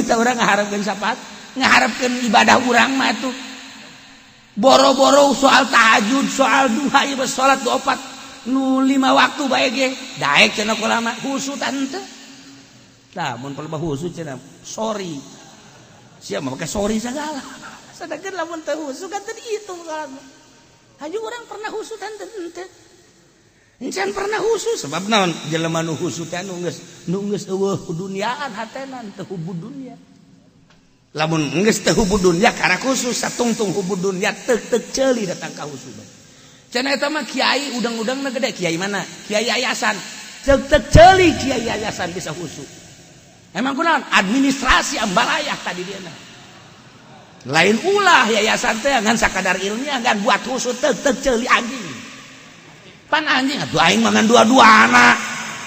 teh urang ngaharapkeun syafaat, ngaharapkeun ibadah urang mah tuh. Boro-boro soal tahajud, soal duha, ieu salat opat nu lima waktu bae ge daek cenah kulama khusu tante. Tah mun pelebah khusu cenah sorry. Sia mah make sorry segala. Sedangkan lamun teu khusu kan teu dihitung salat. Haju urang pernah khusu tante henteu. Encan pernah khusu sebab naon jelema nu khusu teh nu geus eueuh duniaan hatena teu hubud dunya. Lamun geus teu hubud dunya karena khusus satungtung hubud dunya tek tek ceuli datang ka khusu. Cenah eta mah kiai udang-udangna gede, kiai mana? Kiai yayasan. Tek tek ceuli kiai yayasan bisa khusu. Emang kunaon? Administrasi ambalayah tadi dia. Lain ulah yayasan teh ngan sakadar ilmiah ngan buat khusu tek tek ceuli anjing. Pan anjing atuh aing mah ngan dua-dua anak.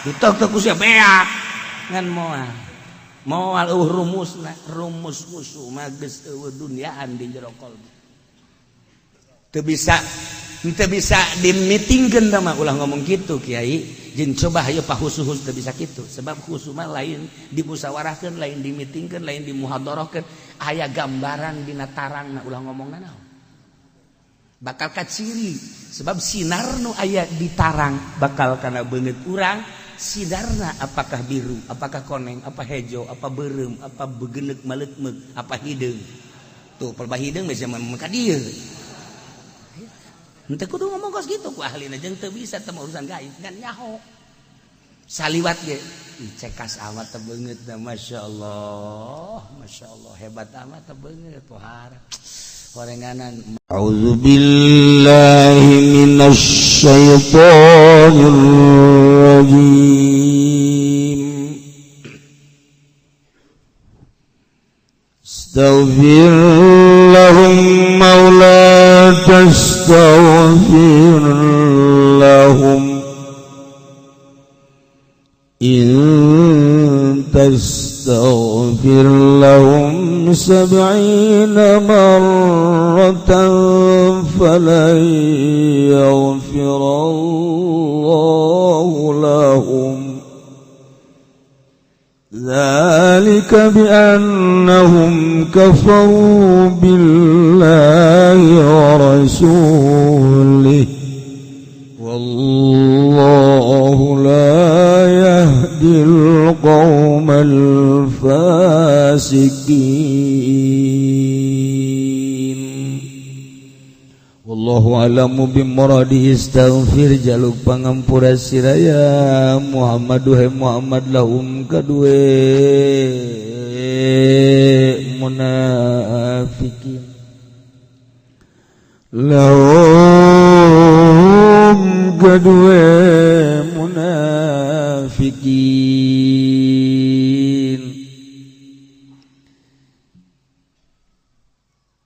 Ditek tek ku sia beak. Ngan moal. Moal eueuh rumusna, rumus khusu mah geus eueuh duniaan di jero kolbu. Teu bisa dimitingkeun mah ulah ngomong kitu kiai. Jeung coba hayu pahusu-husu teu bisa kitu sebab khusu mah lain dimusyawarahkeun, lain dimitingkeun, lain dimuhadharahkeun, aya gambaran dina tarangna ulah ngomong naon. Bakal kaciri sebab sinar nu aya di tarang bakal kana beungeut urang sinarna apakah biru, apakah koneng, apa hejo, apa beureum, apa begenek maleukmeuk, apa hideung. Tuh pelbah hideung bisa mah ka dieu. Henteu kudu ngomong kos gitu ku ahlina jeung teu bisa teu urusan gaib ngan nyaho. Saliwat ge ih cekas amat teu beungeut. Masya Allah, Masya Allah, hebat amat teu beungeut pohara. Horenganan. أعوذ بالله من الشيطان الرجيم. استغفر لهم أو لا تستغفر لهم، إن تستغفر لهم 70 مرة فلن يغفر الله لهم، ذلك بأنهم كفروا بالله ورسوله، والله لا يهدي القوم الفاسقين. والله أعلم بمراده. استغفر jaluk pangampura sira ya Muhammad duhe Muhammad لهم kadue munafikin, لهم kadue munafikin,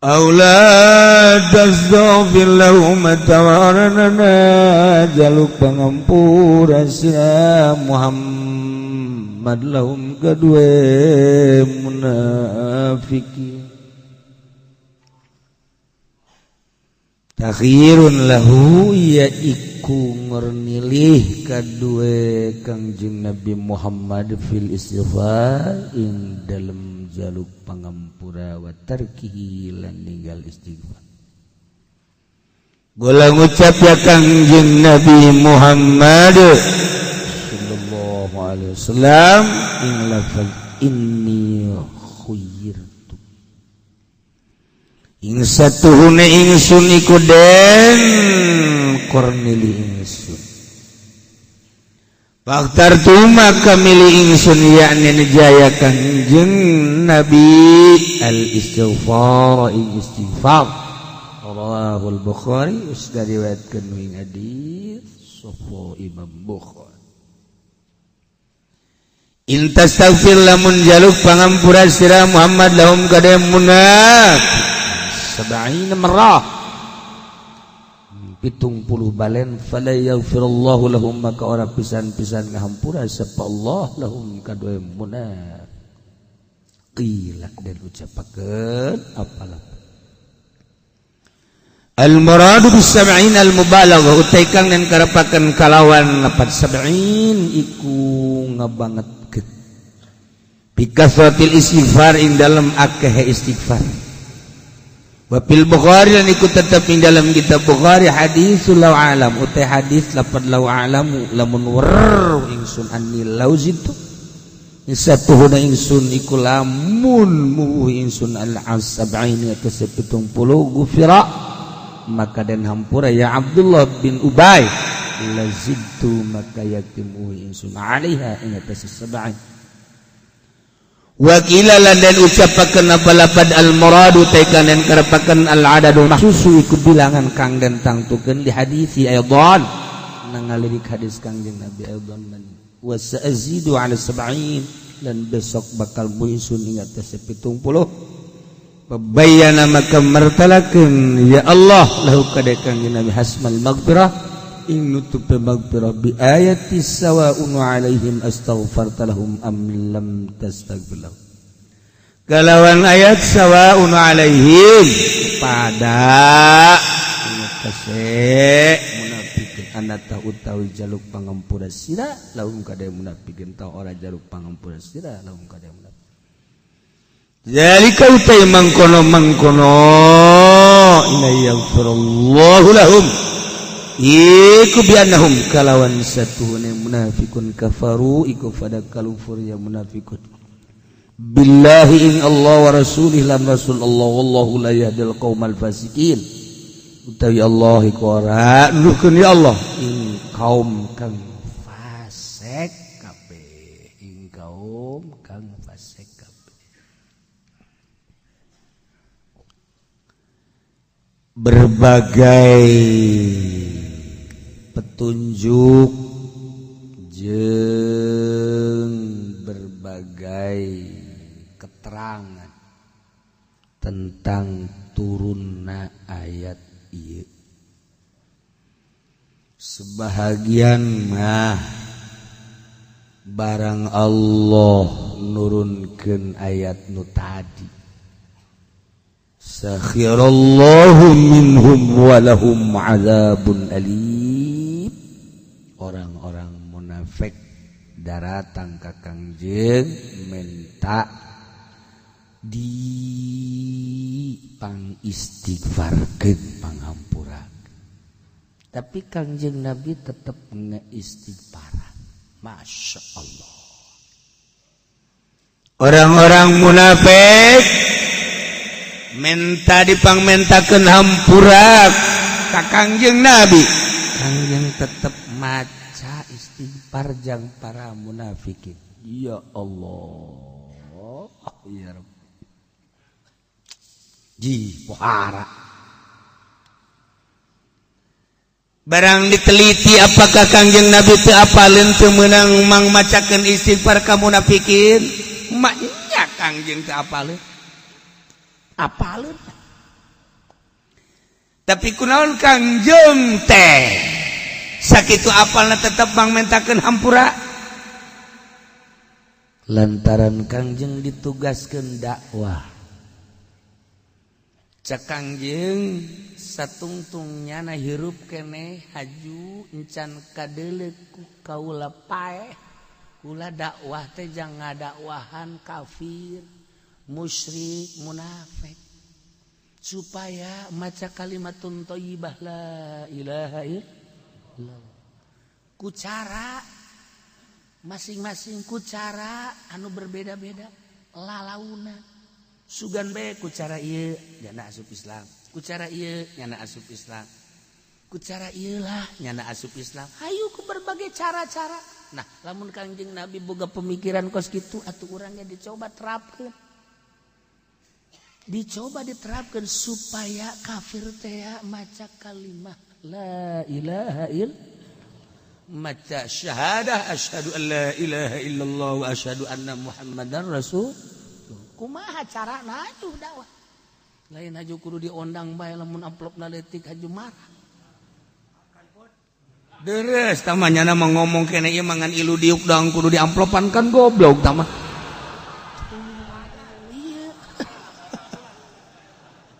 أو لا تستغفر لهم tawarana jaluk pangampura sira Muhammad لهم kadue munafikin. تخيير له ya iku ngornilih kadue Kangjeng Nabi Muhammad في الاستغفار ing dalem jaluk pangampura وتركه lan ninggal istighfar. Gola ngucap ya Kangjeng Nabi Muhammad sallallahu alaihi wasallam ing lafaz إني خيرت ing satuhune ingsun iku den kornili ingsun, فاخترت maka milih ingsun yakni nejaya Kangjeng Nabi الاستغفار ing istighfar. رواه البخاري geus diriwayatkeun ing hadis sapa Imam Bukhari. إن تستغفر lamun jaluk pangampura sira Muhammad لهم kadue munafik 70 مرة 70 balen فلن يغفر الله لهم maka ora pisan-pisan ngahampura sapa Allah لهم kadue munafik. قيل dan ucapakeun apalah المراد بالسبعين المبالغة utai kang den karepakeun kalawan lapat 70 iku ngabangetkeun. Bikasratil istighfar ing dalam akeh istighfar. Wa fil Bukhari lan iku tetep ing dalam kitab Bukhari hadisul law alam utai hadis lapad law alamu lamun wer ingsun anni lauzitu satuhuna ingsun iku lamun muhu ingsun al asab'aini atas 70 gufira maka den hampura ya Abdullah bin Ubay lazidtu maka yatim ingsun alaiha ing atas sab'ain. Wakila lan den ucapaken apa lapad al muradu tekan den karepaken al adadu mahsusu iku bilangan kang den tangtukeun di hadisi aidan nangalirik hadis Kangjeng Nabi aidan man wa sa'azidu ala sab'in dan besok bakal muisun ing atas 70. Babayana maka mertalakeun ya Allah lahu kade Kangjeng Nabi hasmal maghfirah ing nutup maghfirah bi ayati sawaun alaihim astaghfarta lahum am lam tastaghfir lahum. Kalawan ayat sawaun alaihim pada kase munafikin anata utawi jaluk pangampura sira lahum kade munafikin ta ora jaluk pangampura sira lahum kade munafikin. Zalika utai mangkono mangkono inna yaghfirullahu lahum iku biannahum kalawan satuhune munafikun kafaru iku pada kalufur ya munafikun billahi in Allah wa rasulih lan rasul Allah wallahu la yahdil qaumal fasikin utawi Allah iku ora nuduhkeun ya Allah ing kaum kang fasik kabeh ing kaum kang fasik kabeh. Berbagai petunjuk jeung berbagai keterangan tentang turunna ayat ieu. Sebahagian mah barang Allah nurunkeun ayat nu tadi sakhirallahu minhum wa lahum adzabun alim. Orang-orang munafik daratang ka Kangjeng minta di pangistighfarkeun panghampura. Tapi Kangjeng Nabi tetep ngeistighfaran. Masya Allah. Orang-orang munafik minta dipangmentakeun hampura ka Kangjeng Nabi. Kangjeng tetep maca istighfar jang para munafikin. Ya Allah, ya Rabb. Ji pohara. Barang diteliti apakah Kangjeng Nabi teu apaleun teu meunang mang macakeun istighfar ka munafikin? Maknya Kangjeng teu apaleun. Apaleun. Tapi kunaon Kangjeng teh sakitu apalna tetep bang mentakeun hampura? Lantaran Kangjeng ditugaskeun dakwah. Cek Kangjeng satungtung nyana hirup keneh haju encan kadeuleu ku kaula paeh. Kula dakwah teh jang ngadakwahan kafir, musyrik, munafik. Supaya maca kalimatun thayyibah la ilaha illallah. Ku cara masing-masing ku cara anu berbeda-beda lalauna. Sugan bae ku cara ieu nyana asup Islam, ku cara ieu nyana asup Islam, ku cara ieu lah nyana asup Islam. Hayu ku berbagai cara-cara. Nah, lamun Kangjeng Nabi boga pemikiran kos kitu atuh urangnya dicoba terapkeun. Dicoba diterapkan supaya kafir teh maca kalimah la ilaha illallah, maca syahadah asyhadu an la ilaha illallah wa asyhadu anna muhammadar rasul. Kumaha carana atuh dakwah? Lain haju kudu diondang bae lamun amplopna leutik haju marah. Deres tah mah nyana mah ngomong kene ieu mah ngan ilu diuk dang kudu diamplopan kan goblok tah mah.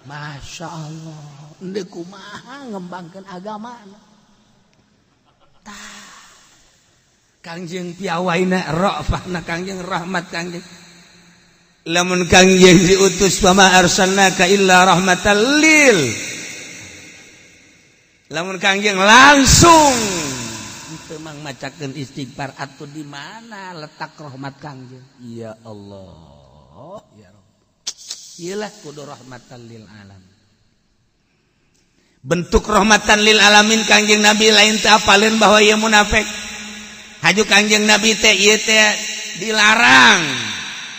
Masya Allah, endek kumaha ngembangkeun agama. Tah, Kangjeng piawaina rafahna Kangjeng rahmat Kangjeng. Lamun Kangjeng diutus, "Wama arsalnaka illa rahmatan lil," lamun Kangjeng langsung teu mang macakeun istighfar, atuh di mana letak rahmat Kangjeng? Ya Allah, ya Rabb, iyalah kudu rahmatan lil alam. Bentuk rahmatan lil alamin, Kangjeng Nabi lain teu apaleun bahwa ieu munafik. Haju Kangjeng Nabi teh, ieu teh dilarang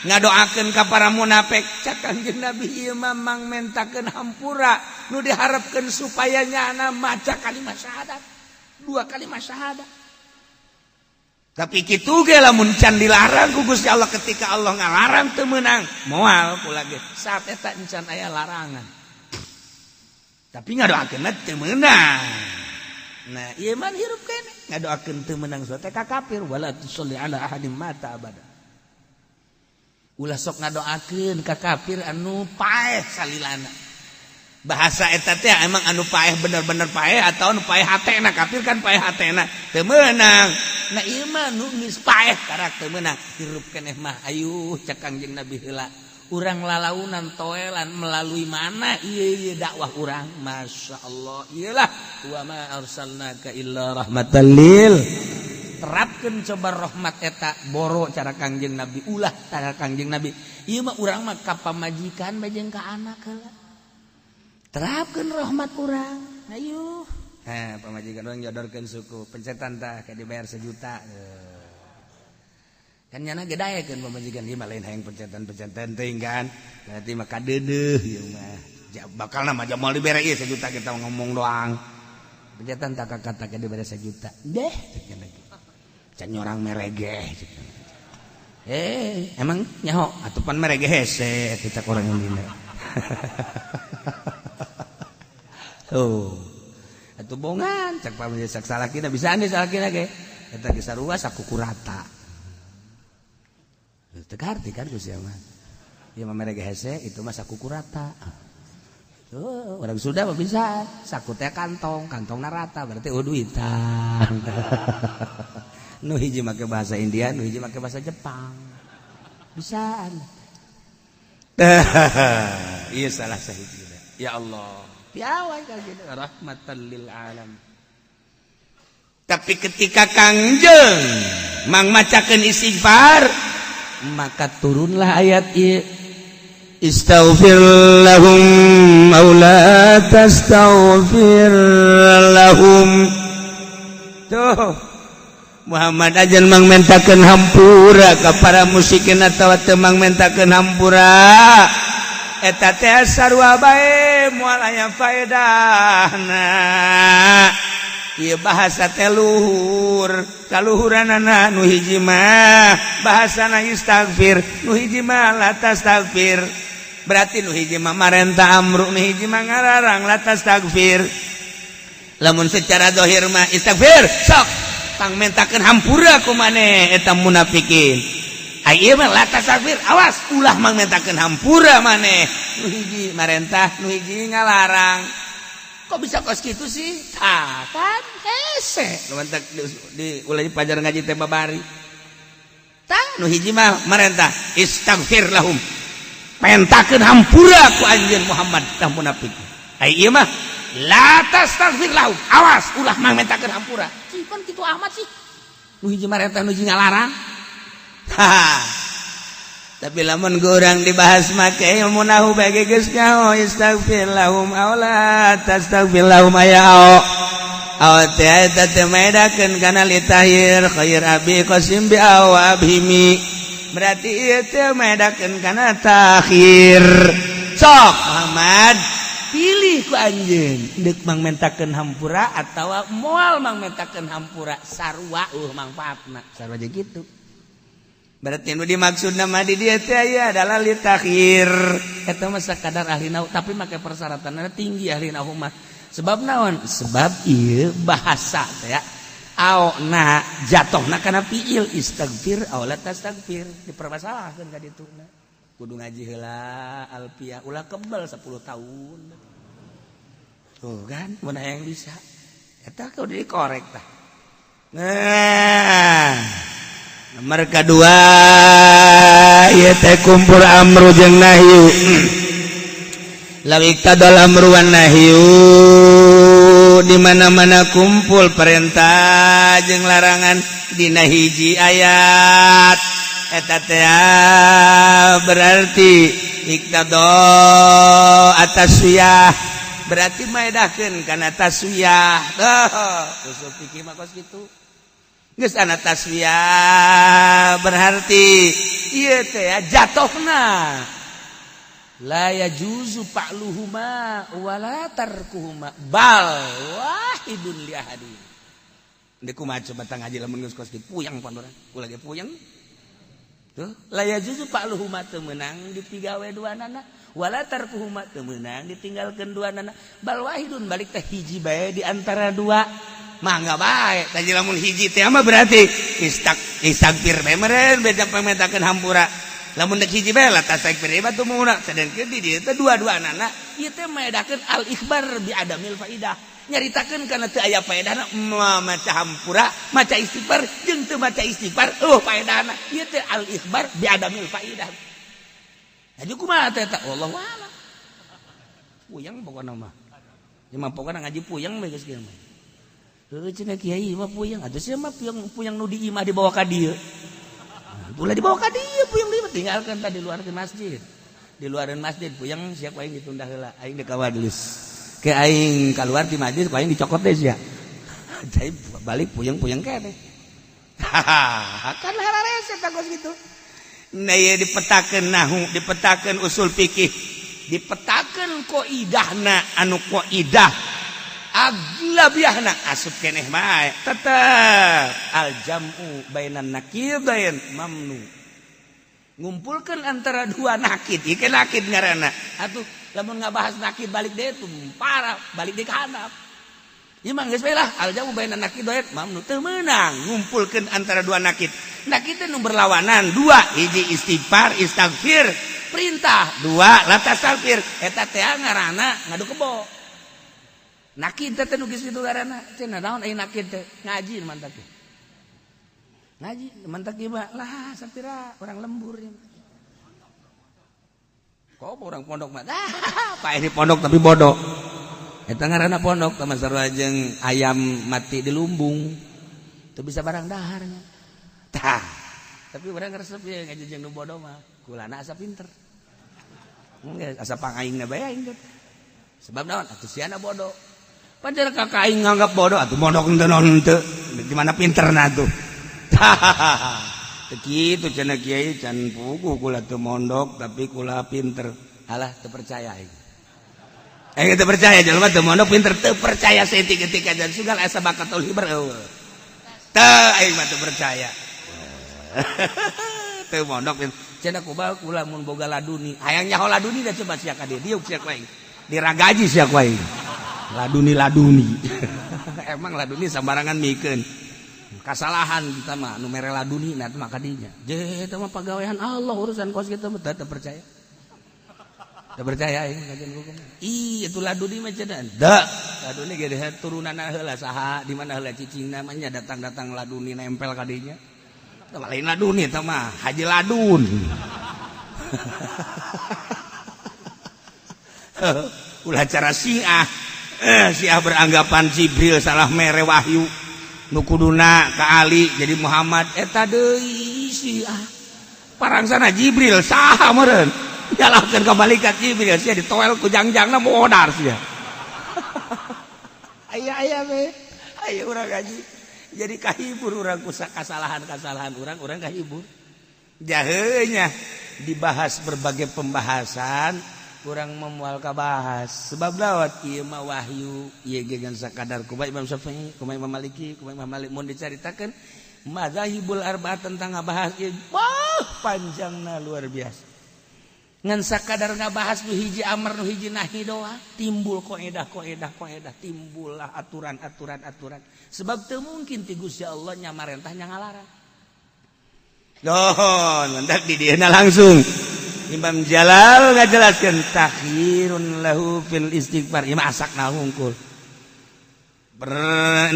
ngadoakeun ka para munafik. Cak Kangjeng Nabi, ieu mah mang mentakeun hampura, nu diharapkeun supaya nyana maca kalimat syahadat, dua kalimat syahadat. Tapi kitu ge lamun can dilarang ku Gusti Allah, ketika Allah ngalarang teu meunang, moal kula ge. Saat eta encan aya larangan, tapi ngadoakeun teu meunang. Nah, ieu mah hirup kene ngadoakeun teu meunang, so teh ka kafir. "Wala tusalli ala ahadin mata abada." Ulah sok ngadoakeun ka kafir anu paeh salilana. Bahasa eta teh emang anu paeh bener-bener paeh atau anu paeh hatena? Kafir kan paeh hatena, teu meunang. Nah, ieu mah nu geus paeh karak teu meunang, hirup keneh mah. Ayuh, cek Kangjeng Nabi heula, urang lalaunan toelan melalui mana ieu ieu dakwah urang? Masya Allah, iyalah, "Wa ma arsalnaka illa rahmatan lil." Terapkan coba rahmat eta, boro cara Kangjeng Nabi, ulah cara Kangjeng Nabi. Ieu mah urang mah ka pamajikan bae jeung ka anak heula, terapkan rahmat urang. Ayo, eh, pamajikan urang jodorkeun suku, pencetan tah, kayak dibayar 1 juta kan, nyana ge daekeun pamajikan. Ieu mah lain hayang pencetan-pencetan teuing kan, berarti mah kadeudeuh ieu mah bakal nama moal dibere ieu 1 juta. Kita ngomong doang, pencetan tak kata kayak dibere 1 juta deh, can orang meregeh. Eh, emang nyaho atuh pan meregeh hese eta, cak orang dina. Oh, atuh bongan cak pamajikan, cak salakina bisa nih, salakina ge eta ge sarua sakuku rata. Teu karti kan ku sia mah. Ieu mah merege hese, itu mah sakuku rata. Oh, orang Sunda mah bisa saku teh kantong, kantongna rata berarti oh duitan. Nu hiji make bahasa India, nu hiji make bahasa Jepang. Bisaan. Iya, salah sahiji. Ya Allah. Piawai ka rahmatan lil alam. Tapi ketika Kangjeng mang macakeun istighfar, maka turunlah ayat ieu, "Istaghfir lahum aw la tastaghfir lahum." Tuh, Muhammad, ajan mang mentakeun hampura ka para musyrikin atawa teu mang mentakeun hampura, eta teh sarua bae, moal aya faedahna. Ieu bahasa teh luhur kaluhuranana. Nu hiji mah bahasana istaghfir, nu hiji mah la tastaghfir. Berarti nu hiji mah marentah amru, nu hiji mah ngalarang la tastaghfir. Lamun secara dohir mah istaghfir, sok tang mentakeun hampura ku maneh eta munafikin. Ai ieu mah la tastaghfir, awas ulah mang mentakeun hampura maneh. Nu hiji marentah, nu hiji ngalarang. Kok bisa kos gitu sih? Tah kan hese nu mantak di ulah pajar ngaji teh babari. Tah, nu hiji mah marentah istaghfir lahum, pentakeun hampura ku anjeun Muhammad tah munafik. Ai ieu mah la tastaghfir lahum, awas ulah mang mentakeun hampura. Cipan kitu amat sih, nu hiji marentah, nu hiji ngalarang. Ha, tapi lamun kurang dibahas make ilmu nahu bagi geus nyaho, istaghfir lahum aw la tastaghfir lahum, aya aw aw teh eta teh maedakeun kana litahir khair abi qasim bi aw abhimi, berarti ieu teh maedakeun kana takhir. Sok Muhammad, pilih ku anjeun, deuk mang mentakeun hampura atawa moal mang mentakeun hampura, sarua eueuh mangfaatna, sarua aja gitu. Berarti nu dimaksud nama di dia teh aya adalah litakhir. Eta mah sakadar ahli nahu, tapi make persyaratan tinggi ahli nahu mah. Sebab naon? Sebab ieu bahasa teh ya aona jatuhna kana fiil istaghfir aw la tastaghfir, dipermasalahkeun ka dituna. Kudu ngaji heula alfiah, ulah kebel 10 tahun. Tuh kan, mun hayang bisa. Eta kudu dikorek tah. Nah, nomor kedua. Ieu teh kumpul amru jeung nahyu. Law iqtadal amru wan nahyu, di mana-mana kumpul perintah jeung larangan dina hiji ayat, eta teh berarti iqtado at-taswiyah, berarti maedahkeun kana taswiyah. Usul fikih mah kos kitu. Geus ana taswiyah, berarti ieu teh jatohna la yajuzu fa'luhuma wala tarkuhuma, bal wahidun li ahadi. Ndek kumaha coba tang ngaji lamun geus kos kitu, puyang pan urang, kula ge puyang. Tuh, la yajuzu fa'luhuma, teu meunang dipigawe duanana, wala tarkuhuma, teu meunang ditinggalkeun duanana, bal wahidun, balik teh hiji bae di antara dua. Mangga bae tadi lamun hiji teh mah berarti istak istaghfir bae meureun, beda pametakeun hampura. Lamun dek hiji bae, la tastaghfir batu muna. Sedengkeun di dieu teh dua-duanana ieu teh maedakeun al ikhbar bi adamil faidah, nyaritakeun kana teu aya faedahna maca hampura, maca istighfar jeung teu maca istighfar, eueuh faedahna. Ieu teh al ikhbar bi adamil faidah. Jadi kumaha teh eta? Wallahu a'lam. Puyeng pokona mah. Ieu mah pokona ngaji puyeng we geus kieu mah. Heueuh, cenah kiai mah puyeng. Atuh sia mah puyeng, puyeng nu di imah dibawa ka dieu. Ulah dibawa ka dieu puyeng di imah, tinggalkan tadi luar ke masjid. Di luaran masjid puyeng sia, ku aing ditunda heula, aing deuk ka majelis. Ke aing keluar di majlis, ku aing dicokot deh sia. Jadi balik puyeng-puyeng keneh. Kan hararese kos gitu. Nah, ieu dipetakeun nahu, dipetakeun usul fikih, dipetakeun kaidahna, anu kaidah aglabiahna asup keneh bae, tetep al jam'u bainan naqidain mamnu, ngumpulkan antara dua naqid. Ieu naqid ngaranna atuh. Lamun ngabahas naqid balik deui tuh parah, balik deui ka handap. Ieu mah geus bae lah, al jam'u bainan naqidain mamnu, teu meunang ngumpulkeun antara dua naqid. Naqid teh nu berlawanan dua, hiji istighfar, istaghfir perintah, dua la tastaghfir, eta teh ngaranna ngadu kebo. Naqid teh nu geus kitu ngaranna. Cenah naon aya naqid teh? Ngaji mantak ngaji mantak ieu mah lah, sapira orang lembur ya. Kok orang pondok mah, ah, pak ini pondok tapi bodoh. Eta ngaranna pondok teh sarua jeung ayam mati di lumbung, teu bisa barang daharnya. Tah, tapi urang resep ya ngaji jeung nu bodoh mah, kulana asa pinter. Enggeus asa pangaingna bae aing teh. Sebab naon? Atuh siana bodoh. Pajar kakak aing nganggap bodoh, atuh mondok henteu naon henteu. Gimana pinterna tuh? Teu kitu cenah kiai, can puguh kula teu mondok tapi kula pinter. Alah, teu percaya aing. Aing teu percaya jelema teu mondok pinter, teu percaya saeutik-eutik aja sugal asa bakatul hibar eueuh. Teu, aing mah teu percaya. Teu mondok pinter. Cenah kumaha kula mun boga laduni. Hayang nyaho laduni da coba sia ka dieu, diuk sia ku aing. Diragaji sia ku aing. Laduni laduni. Emang laduni sambarangan mikeun. Kasalahan kita mah nu mere laduni nah mah kadinya. Je eta mah pagawean Allah, urusan kos kitu mah teu percaya. Teu percaya aing kajian hukum. Ih, itu laduni mah cenah. Da, laduni ge turunanna heula saha, di mana heula cicingna mah nya, datang-datang laduni nempel kadinya. Teu lain laduni eta mah, Haji Ladun. Ulah cara Syiah. Syiah beranggapan Jibril salah mere wahyu. Nu kuduna ka Ali jadi Muhammad, eta deui Syiah. Parangsana Jibril saha meureun? Nyalahkeun ka malaikat Jibril, sia ditoel ku jangjangna modar sia. Aya aya we. Aya urang ngaji. Jadi kahibur urang ku kasalahan-kasalahan urang, urang kahibur. Jaheunya dibahas berbagai pembahasan, kurang memual kabahas. Sebab lawat ieu mah wahyu, ieu ge ngan sakadar kumaha Imam Syafi'i, kumaha Imam Maliki, kumaha Imam Malik, mun dicaritakeun mazahibul arba'ah tentang ngabahas ieu, wah, panjangna luar biasa. Ngan sakadar ngabahas nu hiji amar, nu hiji nahi doang, timbul koedah koedah koedah, timbullah aturan aturan aturan. Sebab teu mungkin ti Gusti Allah nya marentah nya ngalarang. Dohon, mendak di dieuna langsung Imam Jalal ngajelaskeun takhirun lahu fil istighfar. Ieu mah asakna hungkul.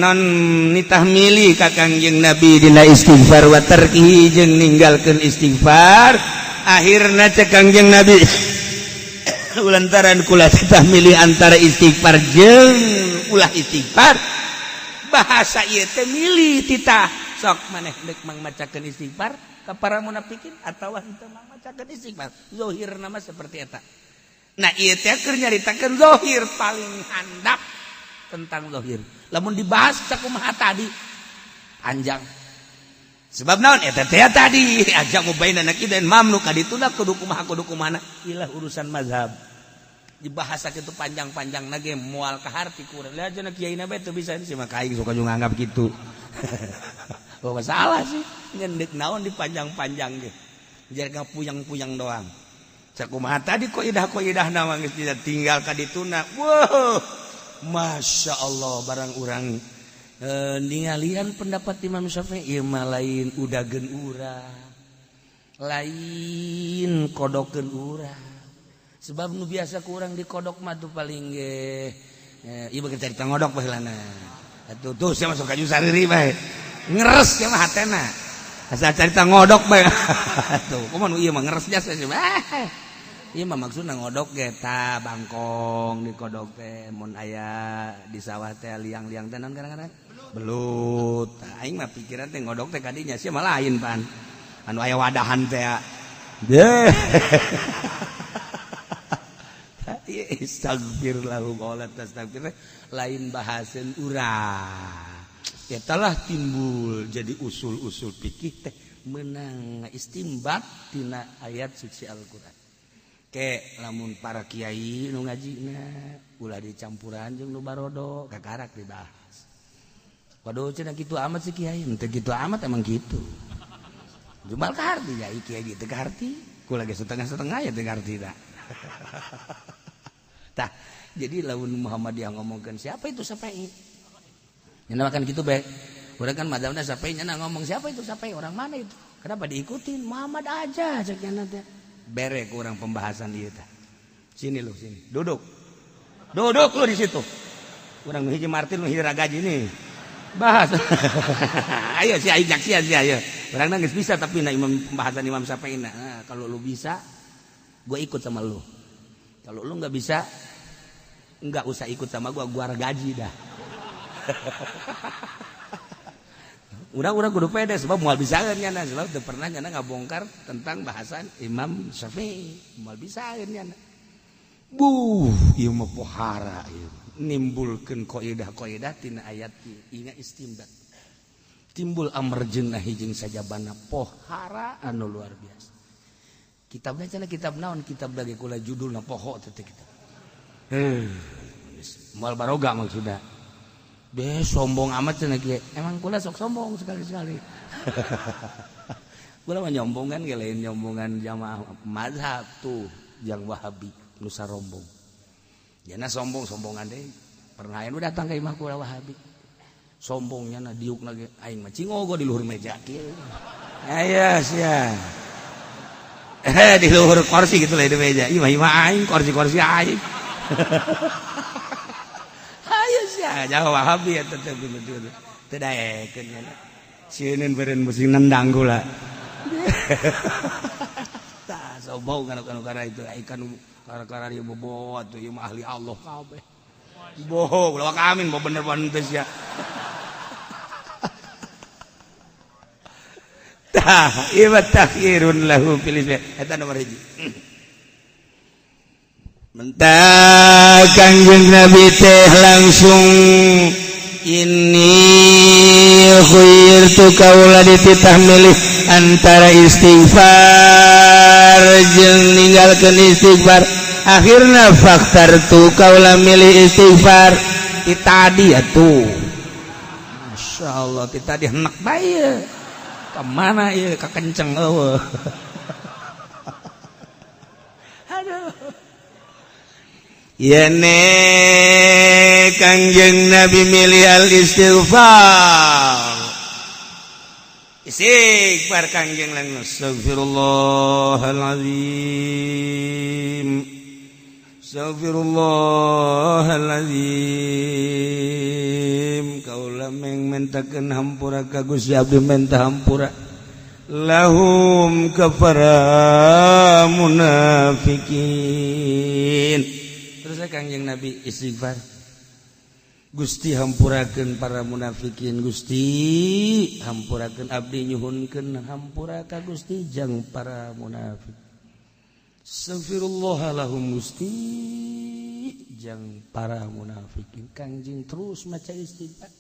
Non nitah milih ka Kangjeng Nabi dina istighfar, wa tarkihi jeung ninggalkeun istighfar. Akhirna cek Kangjeng Nabi, lantaran kula titah milih antara istighfar jeung ulah istighfar, bahasa ieu teh milih titah sok maneh deuk mangmacakeun istighfar ka para munafikin atawa henteu mangmacakeun istighfar. Zahir nama seperti eta. Nah, ieu teh keur nyaritakeun zahir paling handap tentang zahir. Lamun dibahas sakumaha tadi panjang. Sebab naon eta teh tadi ajak mubaina nakidan mamnu ka dituna kudu kumaha kudu kumaha ilah urusan mazhab. Dibahas kitu panjang-panjang nage moal kaharti kurang. Lah cenah kiai na bae teu bisa sih mah aing suka juga nganggap gitu. Oh masalah sih nyendek naon dipanjang-panjang ge. Jar puyang-puyang doang. Sakumaha tadi kaidah-kaidah na mah geus tinggal ka dituna. Wow. Masya Allah barang urang ningalian pendapat Imam Syafi'i mah lain udageun urang, lain kodokeun urang. Sebab nu biasa kurang dikodok mah tuh paling ge ieu beuki carita ngodok baheulana. Atuh tuh sia masuk kaju sariri bae. Ngeres sia mah hatena. Asa carita ngodok bae. Tuh kumaha nu ieu mah ngeres jasa sia mah. Ieu mah maksudna ngodok ge ta bangkong dikodok teh mun aya di sawah teh liang-liang teh naon kadang-kadang belut. Aing mah pikiran teh ngodok teh kadinya sia mah lain pan. Anu aya wadahan teh. Deh. Istaghfir lahum wala tastaghfir lain bahasan urang. Ya telah timbul jadi usul-usul fikih teh menang istimbat tina ayat suci Al-Qur'an. Ke lamun para kiai nu ngajina ulah dicampuran jeung nu barodo kakarak dibahas. Waduh cenah kitu amat sih kiai, henteu kitu amat emang kitu. Jumal kaharti ya kiai teu kaharti, kula ge setengah-setengah ya teu kaharti tah. Tah, jadi lamun Muhammadiyah ngomongkeun siapa itu Syafi'i? Nya makan kitu bae. Urang kan mazhabna Syafi'i nya ngomong siapa itu Syafi'i, orang mana itu? Kenapa diikutin? Muhammad aja cek nya teh. Bere kurang pembahasan ieu teh. Sini lu sini, duduk. Duduk lu di situ. Urang nu hiji Martin nu hiji ragaji nih. Bahas. Ayo si aing nyaksian si ayo. Urang geus bisa tapi na imam pembahasan Imam Syafi'i. Nah, kalau lu bisa, gua ikut sama lu. Kalau lu nggak bisa, nggak usah ikut sama gua, gua gaji dah. Urang-urang kudu pede sebab moal bisaeun nya sebab teu pernah nyana ngabongkar tentang bahasan Imam Syafi'i. Moal bisaeun nyana. Buh, ieu mah pohara ieu. Nimbulkeun kaidah-kaidah tina ayat ieu, inga istimbat. Timbul amerjeunna hijing sajabana pohara anu luar biasa. Kitabna cenah kitab naon kitab lagi kula judulna poho teh kitab. Moal baroga maksudna. Be sombong amat cenah kieu. Emang kula sok sombong sekali-sekali. Kula mah nyombongan ge lain nyombongan jamaah mazhab tuh yang Wahabi nu sarombong. Jana sombong-sombongan deui. Pernah aya nu datang ka imah kula Wahabi. Sombongnya na diuk lagi aing mah cingogo di luhur meja kieu. Aya sia. Di luhur kursi gitu lah di meja. Imah imah aing kursi-kursi aing. Ayo sia jauh Wahabi eta teh teu daekeun nya. Sieun beureun musing nendang kula. Tah sombong kana kana itu ikan kara-kara ieu bobo atuh ieu mah ahli Allah kabeh. Bohong, ulah amin bo bener bener teh sia. Tah, ieu takhirun lahu fil ismi. Eta nomor 1. Mentah Kangjeng Nabi teh langsung ini khuirtu kaula dititah milih antara istighfar jeung ninggalkeun istighfar. Akhirna faktartu kaula milih istighfar. Ti tadi atuh. Masya Allah ti tadi henek bae. Kemana ieu kakenceng eueuh. Aduh. Yene Kangjeng Nabi milih al istighfar. Istighfar Kangjeng langsung astagfirullahalazim. Astagfirullahalazim. Kaula meng mentakeun hampura ka Gusti abdi menta hampura. Lahum kafara munafikin. Terus Kangjeng Nabi istighfar, Gusti hampurakeun para munafikin, Gusti hampurakeun abdi nyuhunkeun hampura ka Gusti jang para munafik. Astagfirullah lahum Gusti jang para munafikin. Kangjeng terus maca istighfar.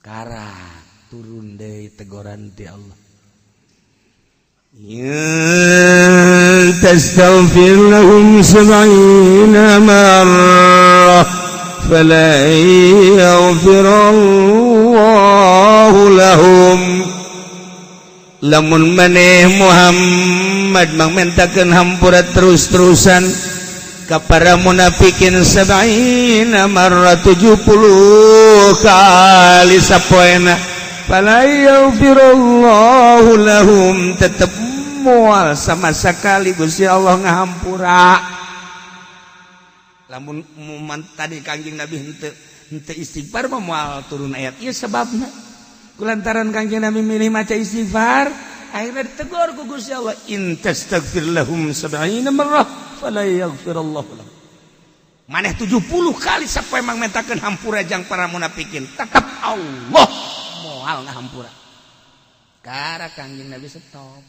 Kara turun deui teguran ti Allah. Ya tastaghfir lahum 70 marrah fala yaghfirallahu lahum. Lamun maneh Muhammad mangmentakeun hampura terus-terusan ka para munafikin 70 marrah 70 kali sapoena fala yaghfirallahu lahum, tetep moal sama sekali Gusti Allah ngahampura. Lamun tadi Kangjeng Nabi henteu henteu istighfar mah moal turun ayat ieu, sebabna kulantaran Kangjeng Nabi milih maca istighfar akhirnya ditegur ku Gusti Allah, in tastaghfir lahum 70 marrah fala yaghfirallahu lahum. Maneh 70 kali sapoe emang mentakeun hampura jang para munafikin, tetep Allah moal ngahampura. Kara Kangjeng Nabi stop.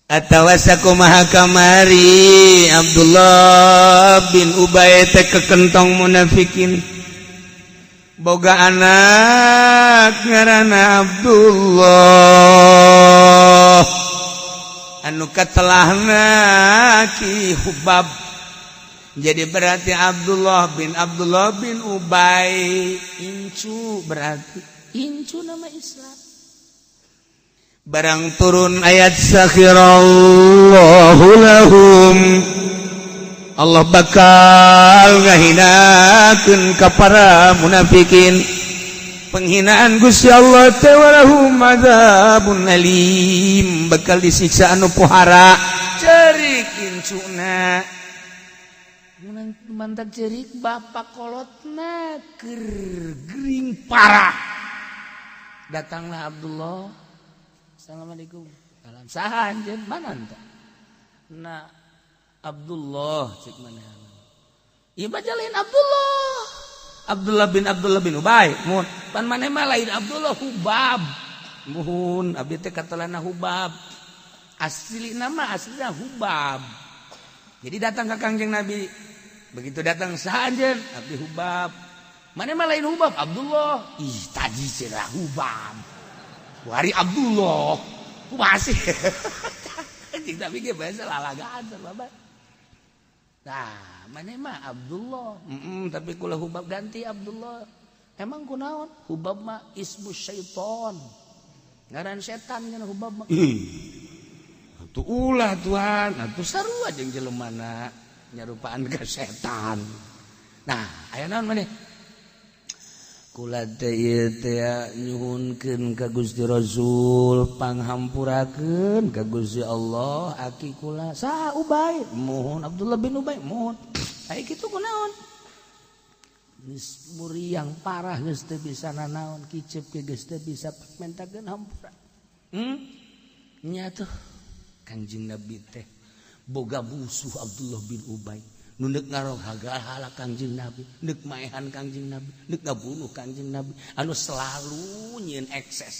Atawa sakumaha kamari Abdullah bin Ubay teh kekentong munafikin, boga anak ngaranna Abdullah anu katelahna Ki Hubab. Jadi berarti Abdullah bin Ubay incu, berarti incu nama Islam. Barang turun ayat sakhirallahu lahum, Allah bakal ngahinakeun ka para munafikin. Penghinaan Gusti Allah teh walahum adzabun alim, bakal disiksa anu pohara. Cerik incuna mantak cerik bapak kolotna keur gering parah. Datanglah Abdullah, assalamualaikum. Salam. Saha anjeun? Mana anta? Nah, Abdullah cek mana? Ieu baca lain Abdullah. Abdullah bin Ubay. Mun pan maneh mah lain Abdullah, Hubab. Muhun abdi teh katelahna Hubab. Asli nama aslinya Hubab. Jadi datang ke Kangjeng Nabi. Begitu datang, saha anjeun? Abdi Hubab. Maneh mah lain Hubab, Abdullah. Ih, tadi cenah Hubab. Wari Abdullah. Masih. Anjing tapi ge bahasa lalagaan sarua. Nah, maneh mah Abdullah. Tapi kula Hubab, ganti Abdullah. Emang kunaon? Hubab mah ismu syaiton. Ngaran setan cenah Hubab mah. Atuh ulah Tuhan, atuh sarua jeung jelemana nyarupaan ka setan. Nah, aya naon maneh? Kula teh ieu teh nyuhunkeun ka Gusti Rasul panghampurakeun ka Gusti Allah aki kula saha Ubay, mohon Abdullah bin Ubay, mohon. Aya kitu kunaon? Geus muriang parah, geus teu bisa nanaon, kicep ge geus teu bisa mentakeun hampura. Nya tuh Kangjeng Nabi teh boga musuh Abdullah bin Ubay. Nu neuk ngarohaga Kangjeng Nabi, neuk maehan Kangjeng Nabi, neuk ngabunuh Kangjeng Nabi, anu selalu nyieun ekses,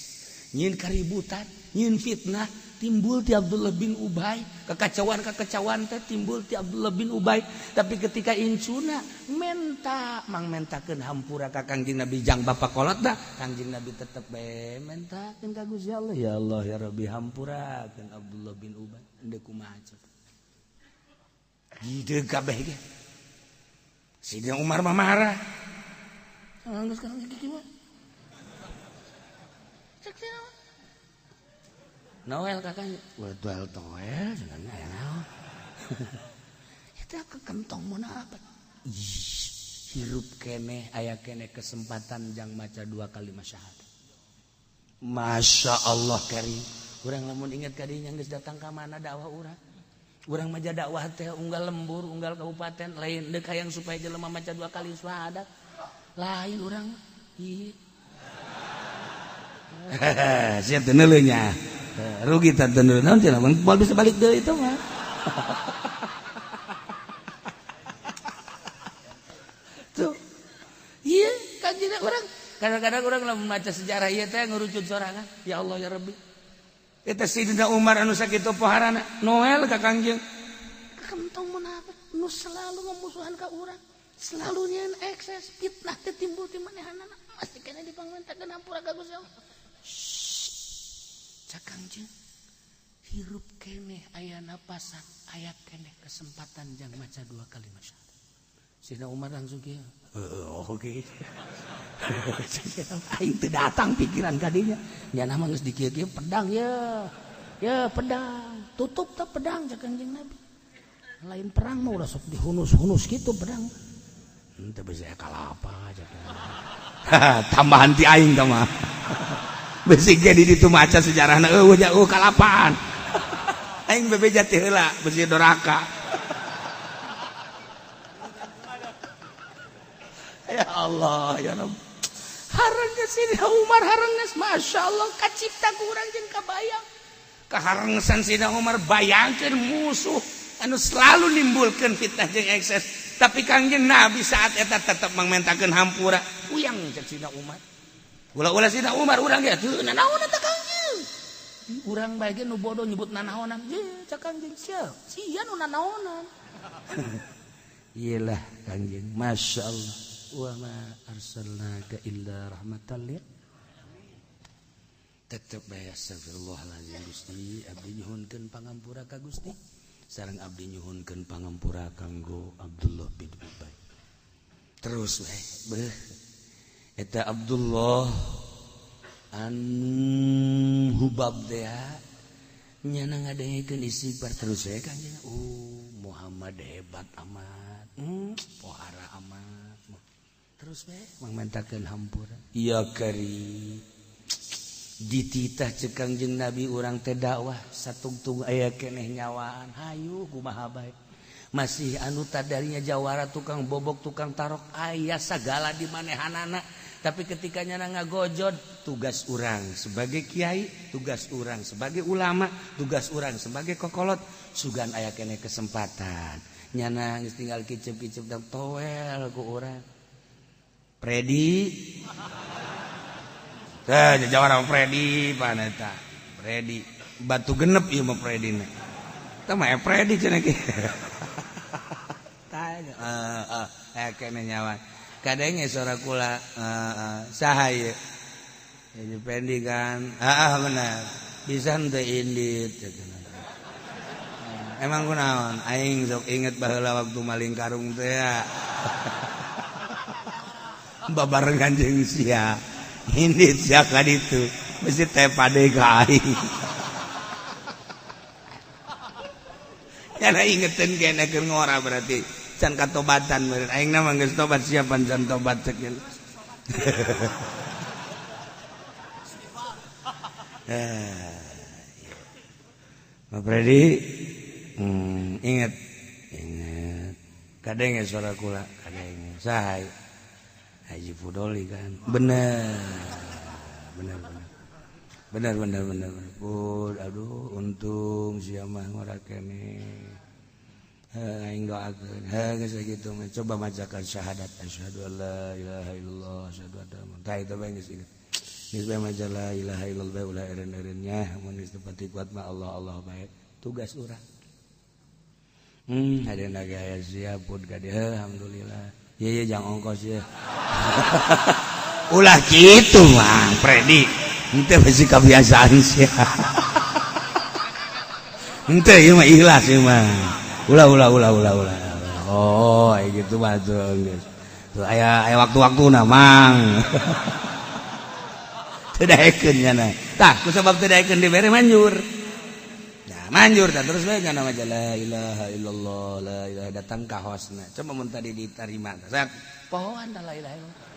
nyieun kaributan, nyieun fitnah, timbul ti Abdullah bin Ubay, kekacauan-kekacauan teh timbul ti Abdullah bin Ubay. Tapi ketika incuna menta mang mentakeun hampura ka Kangjeng Nabi jang bapak kolot dah, Kangjeng Nabi tetep bae mentakeun ka Gusti Allah, ya Allah ya Rabbi hampurakeun Abdullah bin Ubay. Endeu kumaha coba? Ide kabeh ge. Sidina Umar mah marah. Geus sekarang kieu mah. Cek sih naon? Noel kakaknya. Waduh toel cenah aya naon. Eta kekentong mun apa? Ih, hirup keneh aya keneh kesempatan jang maca dua kalimat syahadat. Masya Allah karim. Urang lamun inget kadinya geus datang ka mana dakwah urang. Urang maja dakwah teh unggal lembur, unggal kabupaten, lain deuk hayang supaya jelema maca dua kali syahadat. Lain urang. Ih. Sia teu neuleuh nya. Rugi tah teu neuleuh naon cenah moal bisa balik deui itu mah. Tuh. Iya, kanjeng urang kadang-kadang urang lamun maca sejarah ieu teh ngurucut sorangan. Ya Allah ya Rabbi. Eta Sayyidina Umar anu sakitu poharana Noel ka Kangjeng. Kentong munafik nu selalu memusuhan ka urang. Selalu nyeun ekses fitnah teh timbul ti manehanana. Pasti kena dipangmentakeun hampura ka Gusti Allah. Cak Kangjeng hirup keneh aya napasan, aya keneh kesempatan jang maca dua kalimat syahadat. Sayyidina Umar langsung kieu. Heuh, oke. Aing teu datang pikiran ka dinya. Nya mah geus dikieu-kieu pedang ya. Ya pedang, tutup teh pedang cak Kangjeng Nabi. Lain perang mah udah sok dihunus-hunus gitu pedang. Henteu bisa kalapa cak. Tambahan ti aing tah mah. Besi ge di ditu maca sejarahna eueuh nya eueuh kalapaan. Aing bebeja teh heula besi doraka. Ya Allah ya Rabb. Harenggeus Sayyidina Umar harenggeus masyaallah kacipta ku urang jeung kabayang. Kaharenggesan Sayyidina Umar bayangkeun musuh anu selalu nimbulkeun fitnah jeung ekses. Tapi Kangjeng Nabi saat eta tetep mangmentakeun hampura. Uyang cek Sayyidina Umar. Ulah-ulah Sayyidina Umar urang ge teu nanaon eta Kangjeng. Urang bae ge nu bodoh nyebut nanaonan. Ye cak Kangjeng sia, sia nu nanaonan. Iyalah Kangjeng, masyaallah. Wa ma arsalnaka illa rahmatan lil. Tetep bae astagfirullahalazim Gusti, abdi nyuhunkeun pangampura ka Gusti. Sareng abdi nyuhunkeun pangampura kanggo Abdullah bin Ubay. Terus bae beuh eta Abdullah an Hubab teh nyana ngadengekeun istighfar terus we Kangjeng. Muhammad hebat amat. Pohara amat. Terus we mangmentakeun hampura. Ya kari dititah cek Kangjeng Nabi urang teh dakwah satungtung aya keneh nyawaan. Hayu kumaha bae. Masih anu tadarinya jawara tukang bobok tukang tarok aya sagala di manehanana. Tapi ketika nyana ngagojod tugas urang sebagai kiai, tugas urang sebagai ulama, tugas urang sebagai kokolot sugan aya keneh kesempatan. Nyana geus tinggal kicep-kicep dan toel ku urang. Predi teh jawara Predi paneta. Predi batu genep ieu mah Predina. Tah mah Predi cenah kieu. Tah heeh kene nyawa. Kadenge suara kula saha ieu? Jadi Pendi kan. Heeh bener. Bisa henteu indit cenah. Emang kunaon? Aing sok inget baheula waktu maling karung teh ya. Babarengan jeung sia. Indit sia ka ditu. Mesti teh pade ka aing. Nyana ingetin kene keur ngora berarti can katobatan meureun. Aing na mah geus tobat siapan can tobat cek. Pak Predi, inget, inget. Kadenge suara kula, kadenge. Saha? Haji Fudoli kan. Bener. Bener bener. Bener bener bener. Pud, aduh untung sia mah ngora keneh. Aing doakeun. Heuh geus kitu mah coba macakan syahadat asyhadu alla ilaha illallah asyhadu anna muhammadan. Tah itu bae geus inget. Geus bae maca la ilaha illallah bae ulah eureun-eureun nya mun geus teu pati kuat mah Allah Allah bae. Tugas urang. Ada naga aya siap pun ka dieu alhamdulillah. Ye ye jang ongkos ye. Ulah kitu Mang Predi. Henteu bisi kebiasaan sia. Henteu ieu mah ikhlas ieu mah. Ulah ulah ulah ulah ulah. Oh, aya kitu mah tuh geus. Tuh aya aya waktu-waktuna Mang. Teu daekeun nya. Tah, ku sabab teu daekeun dibere manjur. Nah, manjur tah terus bae kana maca la ilaha illallah la ilaha datang ka hosna. Coba mun tadi diterima tah. Pohoan la ilaha illallah.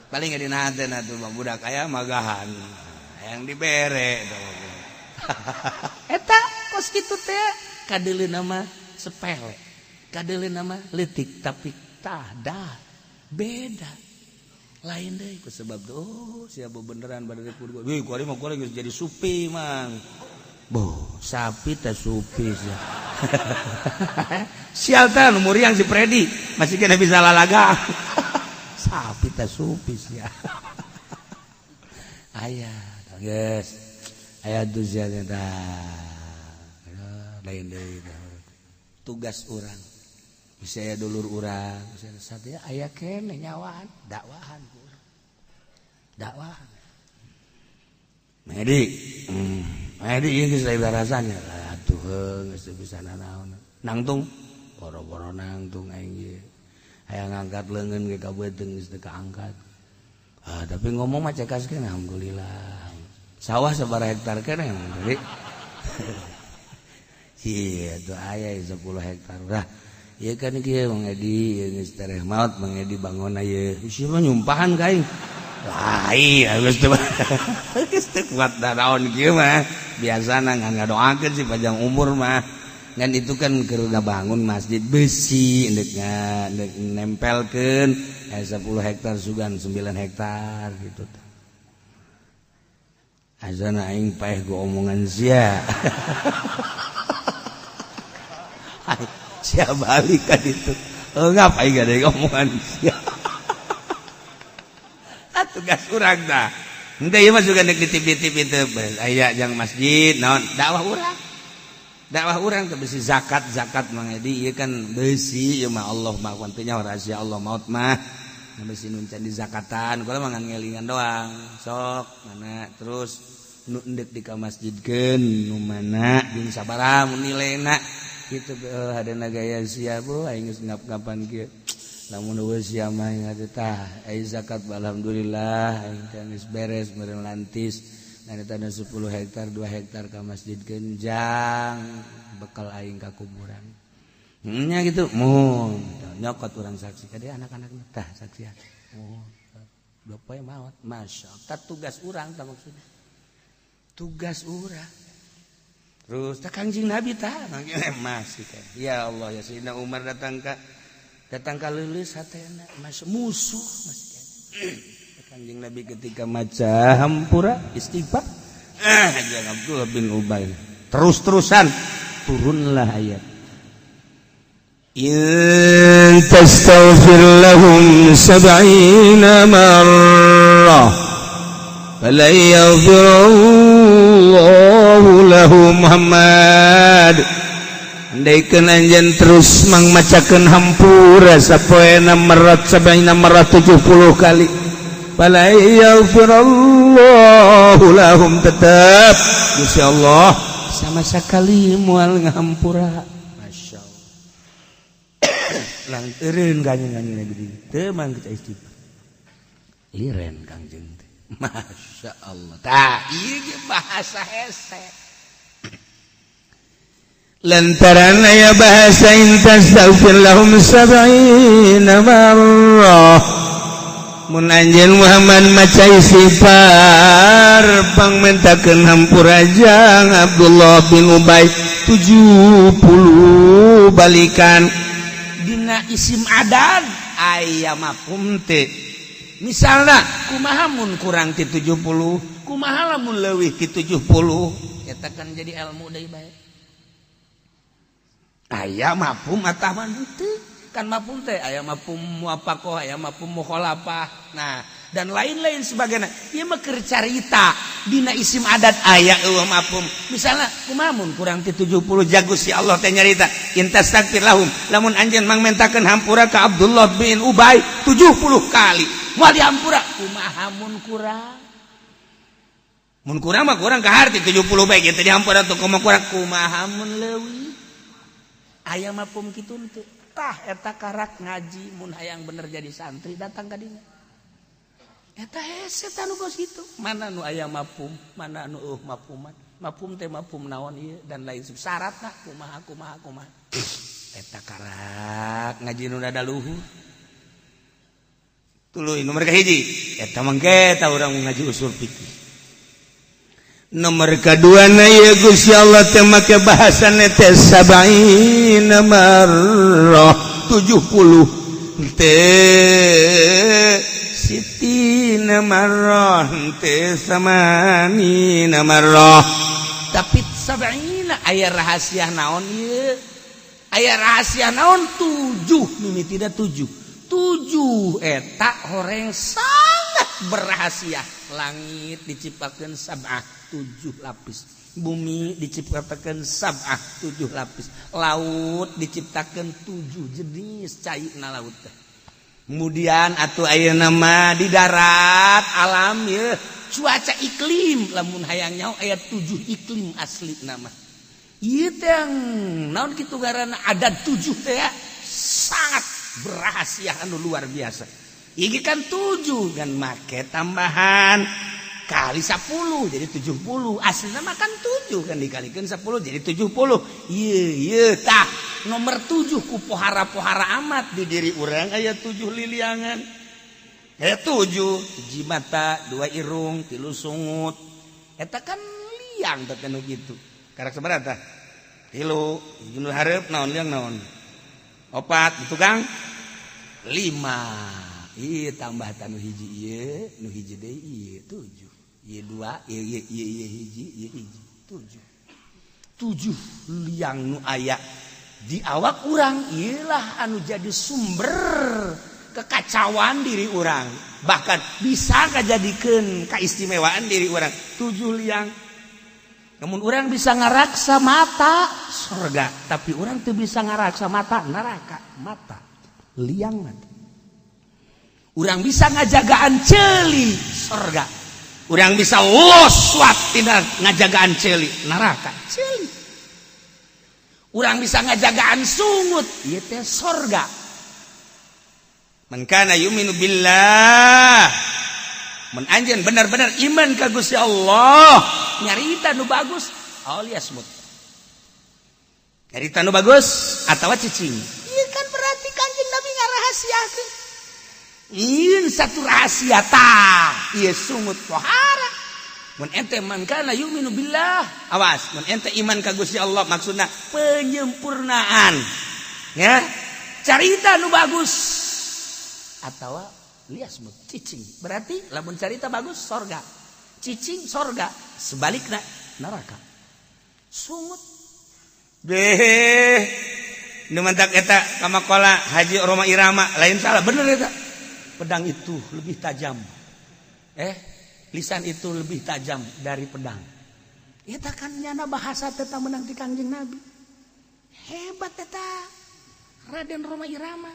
Paling dina hatena tuh mah budak aya magahan. Hayang dibere eta kos kitu teh kadeuleuna mah sepele. Kadeuleuna mah leutik tapi tah dah beda. Lain deui ku sebab tuh, oh, siapa beneran pada kudu. Wih, kuari mah kuari geus jadi supi, Mang. Boh, sapi teh supi sia. Sial teh nu muriang si Freddy, masih kena bisa lalaga. Sapi teh supi sia. Aya, geus. Aya tuh sia teh. Lain deui tugas urang. Bisa aya dulur urang, bisa satya aya keneh nyawaan, dakwahan ku urang. Dakwahan. Medi, Medi ieu geus lain rasanya. Atuh geus teu bisa nanaon. Nangtung, boro-boro nangtung aing ieu. Hayang ngangkat leungeun ge ka beuteung geus teu kaangkat. Ah, tapi ngomong mah cekas keneh alhamdulillah. Sawah sabaraha hektar keneh, Medi? Iya, tuh aya 10 hektar. Lah, ieu kan kieu Mang Edi, ieu geus tereh maot Mang Edi bangun ieu. Sia mah nyumpahan ka aing. Lah, iya geus teu geus teu kuat naon kieu mah. Biasana ngan ngadoakeun sih panjang umur mah. Ngan itu kan keur ngabangun masjid besi endek endek nempelkeun 10 hektar sugan 9 hektar gitu tah. Azana aing paeh ku omongan sia. Sia balik kan itu. Oh, ngapain gak ada omongan sia. Tugas urang tah. Henteu ieu mah sugan deuk di TV-TV teu aya jang masjid naon dakwah urang. Dakwah urang teh besi zakat zakat Mang Edi ieu kan besi ieu mah Allah mah teu nyaho rahasia Allah maut mah. Besi nu can dizakatan kula mah ngan ngelingan doang. Sok mana terus nu endek di ka masjidkeun nu mana jeung sabaraha mun nilaina kitu hadana gaya sia bu aing geus ngap-ngapan kieu. Lamun eueuh sia mah aing tah ai zakat alhamdulillah aing teh geus beres meureun lantis. Nah eta 10 hektar 2 hektar ka masjidkeun jang bekal aing ka kuburan. Nya gitu mun nyokot urang saksi ka dia anak-anak tah saksian. Oh, dua poe maot. Masya Allah tugas urang tah maksudna. Tugas urang. Terus tah Kangjeng Nabi tah masih teh. Ya Allah ya Sayyidina Umar datang ka leuleus hatena masuk musuh masih keneh. Kangjeng Nabi ketika maca hampura istighfar jangan Abdullah bin Ubay terus-terusan turunlah ayat in tastaghfir lahum 70 marrah falan yaghfirallahu lahum Muhammad. Andaikeun anjeun terus mangmacakeun hampura sapoena merat 70 marrah 70 kali falan yaghfirallahu lahum tetep Gusti Allah sama sekali moal ngahampura. Masyaallah. Lang eureun kanjeng Nabi teu mangke istighfar. Liren Kangjeng teh. Masya Allah. Tah ieu ge bahasa hese. Lantaran aya bahasa in tastaghfir lahum 70 marrah. Mun anjeun Muhammad maca istighfar pangmentakeun hampura jang Abdullah bin Ubay 70 balikan. Dina isim adan aya mafhum teh. Misalna kumaha mun kurang ti 70, kumaha lamun leuwih ti 70, eta kan jadi ilmu deui bae. Aya mafhum atawa henteu? Kan mafhum teh aya mafhum muwafaqah, aya mafhum mukhalafah. Nah, dan lain-lain sebagainya. Ieu mah keur carita dina isim adat aya eueuh mafhum. Misalna kumaha mun kurang ti 70 jago si Allah teh nyarita in tastaghfir lahum lamun anjeun mangmentakeun hampura ka Abdullah bin Ubay 70 kali. Moal dihampura kumaha mun kurang? Mun kurang mah kurang ka harti 70 bae kitu dihampura tuh kumaha kurang kumaha mun leuwih? Aya mafhum kitu teu. Tah eta karak ngaji mun hayang bener jadi santri datang ka dinya. Eta hese tah nu kos kitu. Mana nu aya mafhum, mana nu eueuh mafhuman. Mafhum teh mafhum naon ieu dan lain syaratna kumaha kumaha kumaha. Eta karak ngaji nu rada luhur. Tuluy nomor kahiji eta mangke ta urang ngaji usul fikih. Nomor kedua na ya Gusti Allah teh make bahasana teh sab'ina marrah 70 teh Sittina marrah, henteu samanina marrah, tapi sab'ina. Aya rahasia naon ieu? Aya rahasia naon 7 mimitina 7 7 eta horeng sangat berrahasia. Langit diciptakan sab'ah 7 lapis, bumi diciptakan sab'ah 7 lapis, laut diciptakan 7 jenis cai na laut teh. Kemudian atuh ayeuna mah di darat alam ye cuaca iklim, lamun hayang nyaho aya 7 iklim asli nama. Ieu teh naon kitu ngaranna ada 7 teh ya, sangat berrahasia anu luar biasa. Iki kan 7 kan make tambahan kali 10 jadi 70. Aslinya mah kan 7 kan dikalikan 10 jadi 70. Ieu ieu tah nomor 7 ku pohara-pohara amat di diri urang aya 7 liliangan. Aya 7, hiji mata, 2 irung, 3 sungut. Eta kan liang teh nu kitu. Karak sabaraha tah? 3, hiji nu hareup naon liang naon? 4, di tukang 5. Ieu tambah tanu hiji ieu, nu hiji deui ieu 7. Ieu 2, ieu ieu ieu ieu hiji, ieu hiji 7. 7 liang nu aya di awak urang ieulah anu jadi sumber kekacauan diri urang, bahkan bisa kajadikeun kaistimewaan diri urang. 7 liang. Namun urang bisa ngaraksa mata surga, tapi urang teu bisa ngaraksa mata neraka, mata liang mata. Urang bisa ngajagaan ceuli surga, urang bisa loswat tina ngajagaan ceuli neraka ceuli. Urang bisa ngajagaan sungut ieu teh sorga. Man kana yu'minu billah, mun anjeun bener-bener iman ka Gusti Allah, nyarita nu bagus aw liyasmut, nyarita nu bagus atawa cicing. Ieu kan berarti Kanjeng Nabi ngarahasiakeun ieu satu rahasia tah ieu sungut pohara. Mun ente man kana yu'minu billah, awas mun ente iman ka Gusti Allah maksudna penyempurnaan ya, carita nu bagus atawa liasmut cicing. Berarti lamun carita bagus sorga, cicing sorga, sebalikna neraka. Sungut beh nu mantak eta kamakola Haji Roma Irama lain salah bener eta. Pedang itu lebih tajam, lisan itu lebih tajam dari pedang. Eta kan nyana bahasa teta menang ti Kangjeng Nabi. Hebat eta Raden Roma Irama.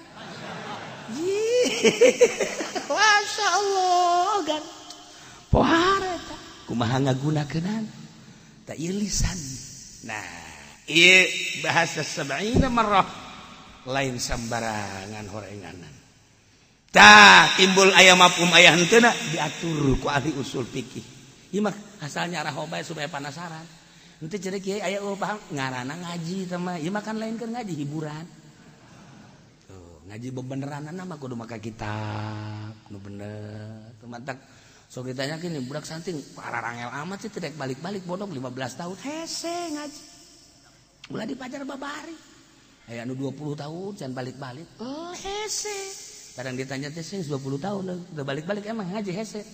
Masya Allah kan. Pohara eta. Kumaha ngagunakeunana? Ta ieu lisan. Nah, ieu bahasa sab'ina marrah lain sambarangan horenganan. Tah timbul aya mafhum aya henteuna diatur ku ahli usul fikih. Ieu mah asalnya arah bae supaya penasaran. Henteu cenah kiai aya eueuh paham ngaranna ngaji teh mah. Ieu mah kan lain keur ngaji hiburan. Tuh, ngaji bebeneranana mah kudu make kitab nu bener. Teu mantak sok ditanya gini budak santing pararangel amat sih tidak balik-balik bodoh 15 tahun hese ngaji. Ulah dipajar babari. Aya anu 20 tahun can balik-balik. Oh hese. Kadang ditanya teh sing 20 tahun udah balik-balik emang ngaji hese.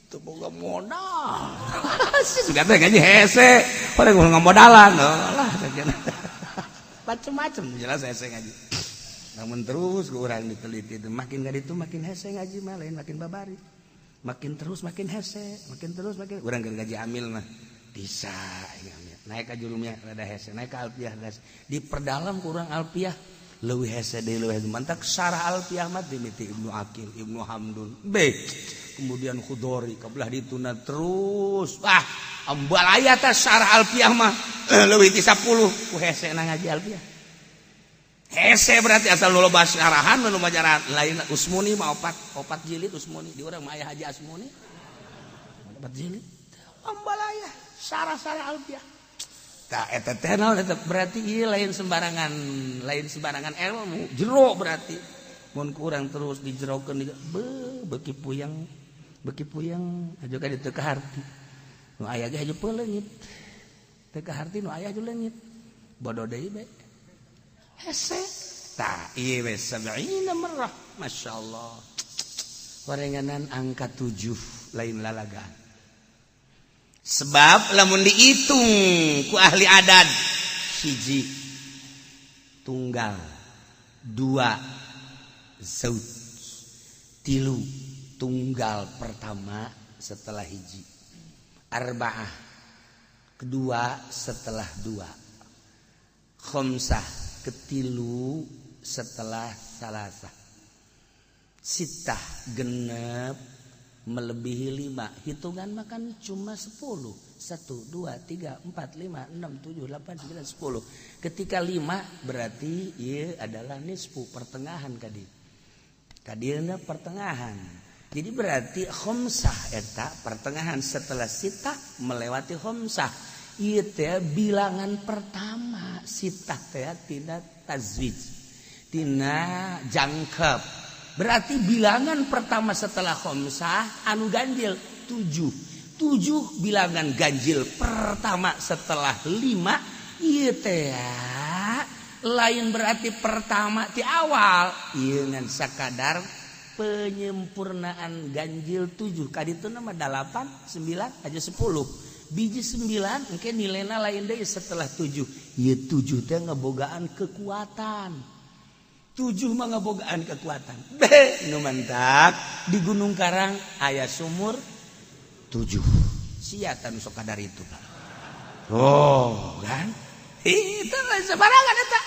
Teu boga modal. Sih sudah teh ngaji hese. Orang ngamodalan lah macem-macem jelas hese ngaji. Namun terus ku urang diteliti makin ka ditu makin hese ngaji mah lain makin babari. Makin terus makin hese, makin terus makin urang keur ngaji amil mah bisa amil. Naik ka jurumnya rada hese, naik ka alfiah rada hese. Diperdalam ku urang alfiah leuwih hese deui leuwih hese. Mantak syarah alfiah mah dimiti Ibnu Akil, Ibnu Hamdun, B. Kemudian Khudori kabelah dituna terus. Wah, ambalaya teh syarah alfiah mah leuwih ti 10 ku hese na ngaji alfiah. Hese berarti asal nu loba syarahan nu majaran lain Usmuni mah opat jilid Usmuni di urang mah aya Haji Asmuni. 4 jilid. Ambalaya syarah-syarah alfiah. Tah eta teh naon eta berarti ieu lain sembarangan ilmu, jero berarti. Mun kurang terus dijerokeun beuki puyeng aja ka dieu teu kaharti. Nu aya ge hajo peuleungit. Teu kaharti nu aya hajo leungit. Bodoh deui bae. Hese. Tah ieu we sab'ina marrah. Masyaallah. Horenganan angka 7 lain lalagaan. Sebab lamun dihitung ku ahli adat hiji tunggal, dua zauj, tilu tunggal pertama setelah hiji, arbaah kedua setelah dua, khamsah ketilu setelah salasah, sitah genep melebihi 5. Hitungan makan cuma 10. 1, 2, 3, 4, 5, 6, 7, 8, 9, 10. Ketika 5 berarti ia adalah nisfu, pertengahan kadi. Kadirna pertengahan. Jadi berarti khamsah eta pertengahan setelah sitah melewati khamsah. Ieu teh bilangan pertama sitah teh tina tazwij, tina jangkep. Berarti bilangan pertama setelah khamsah anu ganjil 7. 7 bilangan ganjil pertama setelah 5 ieu teh lain berarti pertama ti awal, ieu ngan sakadar penyempurnaan ganjil 7. Kaditu mah 8, 9 aja 10. Biji 9 engke nilainya lain deui setelah 7. Ieu 7 teh ngebogaan kekuatan. 7 mah ngebogaan kekuatan. Be, nu mantak di Gunung Karang aya sumur 7. Sia tanu sok kadar itu. Oh, kan? Itu sembarangan eta.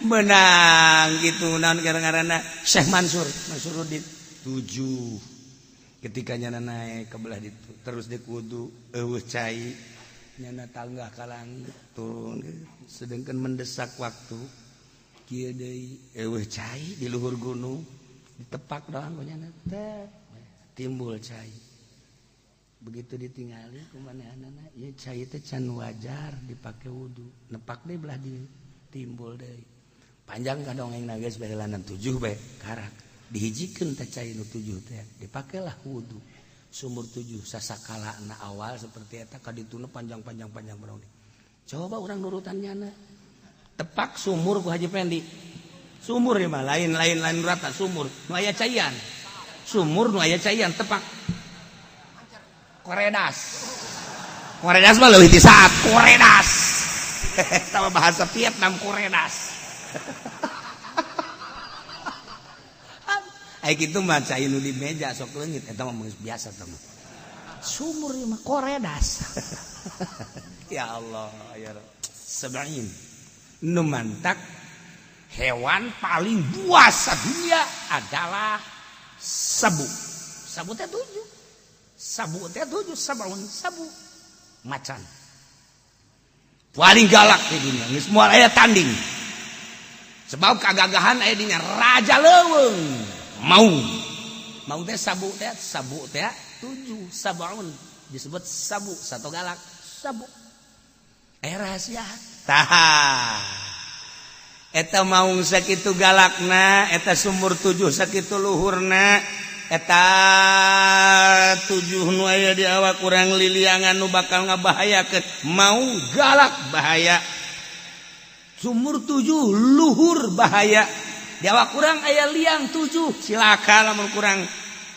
Menang gitu naon gara-garana Syekh Mansur, Mansuruddin 7. Ketika nyana naik ke belah ditu terus dikudu eueuh cai nyana tangga ka langit turun sedangkan mendesak waktu. Kieu deui eueuh cai di luhur gunung ditepak doang ku nyana teh timbul cai. Begitu ditingali ku manehanana ieu cai teh can wajar dipake wudu, nepak deui belah dieu timbul deui. Panjang ka dongengna geus baheulanan 7 bae karak. Dihijikeun teh cai nu 7 teh dipakelah wudu. Sumur 7 sasakalana awal seperti eta ka dituna panjang-panjang panjang barang. Coba urang nurutan nyana. Tepak sumur ku Haji Pendi. Sumur ya mah lain lain lain rata sumur nu aya caian. Sumur nu aya caian tepak. Koredas. Koredas mah leuwih ti saat koredas. Eta mah bahasa Vietnam koredas. Ai kitu mah cai nu di meja sok leungit eta mah geus biasa teh mah. Sumur ieu mah koredas. Ya Allah ya Rabb. Sab'in. Nu mantak hewan paling buas sadunia adalah sabu. Sabu teh 7. Sabu teh 7, sabun sabu. Macan. Paling galak di dunia. Geus moal aya tanding. Sebab kagagahan aya dinya raja leuweung. Maung. Maung teh sabu teh 7, sabun disebut sabu, satu galak, sabu. Rahasia. Tah. Eta maung sakitu galakna, eta sumur 7 sakitu luhurna, eta 7 nu aya di awak urang liliangan nu bakal ngabahayakeun. Maung galak bahaya. Sumur 7 luhur bahaya. Di awak kurang aya liang 7 cilaka lamun kurang,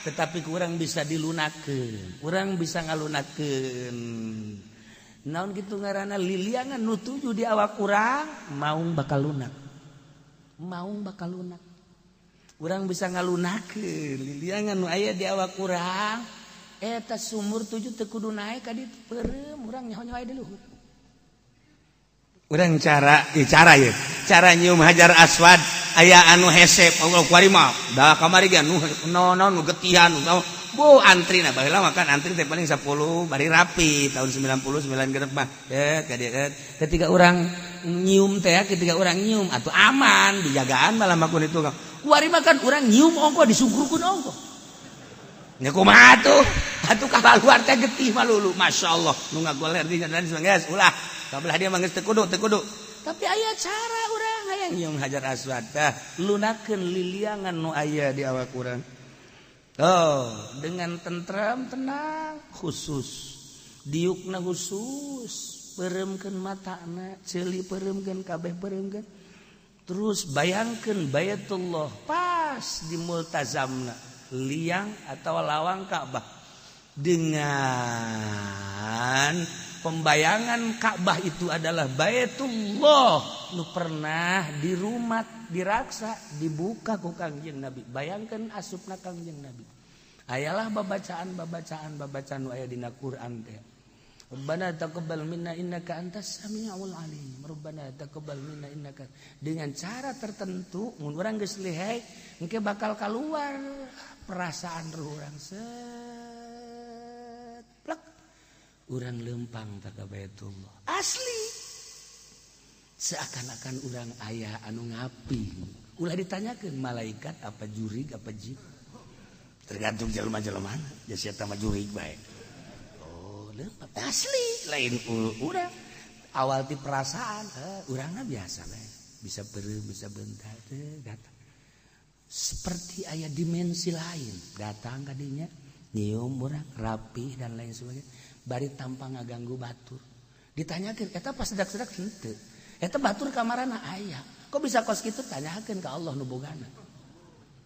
tetapi kurang bisa dilunakeun, kurang bisa ngalunakeun. Naon kitu ngaranna liliangan nu 7 di awak kurang, maung bakal lunak. Maung bakal lunak. Urang bisa ngalunakeun liliangan nu aya di awak kurang, eta sumur 7 teu kudu naek ka ditu peureum urang nyaho-nyaho aya di luhur. Urang cara cara ye, cara nyium hajar aswad aya anu hese Allah kuari mah da kamari ge nu naon nu getihan bu antri na baheula mah kan antri teh paling 10 bari rapi tahun 99 genep mah ketika urang nyium teh ketika urang nyium atuh aman dijagaan malah mah kun itu kuari mah kan urang nyium ongko disungkurkeun ongko nya kumaha atuh atuh kalaluar teh getih malulu masyaallah nu ngagoler di dan geus ulah kabelah dia mah geus teu kudu tapi aya cara urang hayang nyium hajar aswad tah lunakeun liliangan nu aya di awak urang. Oh, dengan tentram tenang khusus diukna khusus pereumkeun matana ceuli pereumkeun kabeh pereumkeun terus bayangkeun Baitullah pas di multazamna. liang atau lawang Ka'bah. Dengan pembayangan Ka'bah itu adalah Baitullah nu pernah dirumat, diraksa, dibuka ku Kangjeng Nabi. Bayangkan asupna Kangjeng Nabi. Ayalah babacaan nu aya dina Quran teh. Rabbana taqabbal minna innaka antas samiul alim. Rabbana taqabbal minna innaka. Dengan cara tertentu mun urang geus lihai engke bakal keluar perasaan ruh urang set plek. Urang lempang ta ka Baitullah. Asli. Seakan-akan urang aya anu ngapi. Ulah ditanyakeun malaikat apa jurig apa jin. Tergantung jelema-jelema. Ja sia mah jurig bae. Asli lain urang awal ti perasaan urangna biasa bae bisa beureum bisa bentar teh datang seperti aya dimensi lain datang kadinya nyium urang rapi dan lain sebagainya bari tanpa ngaganggu batur ditanyakeun eta pas sedak-sedak henteu eta batur kamarana aya kok bisa kos kitu tanyakeun ka Allah nu bogana.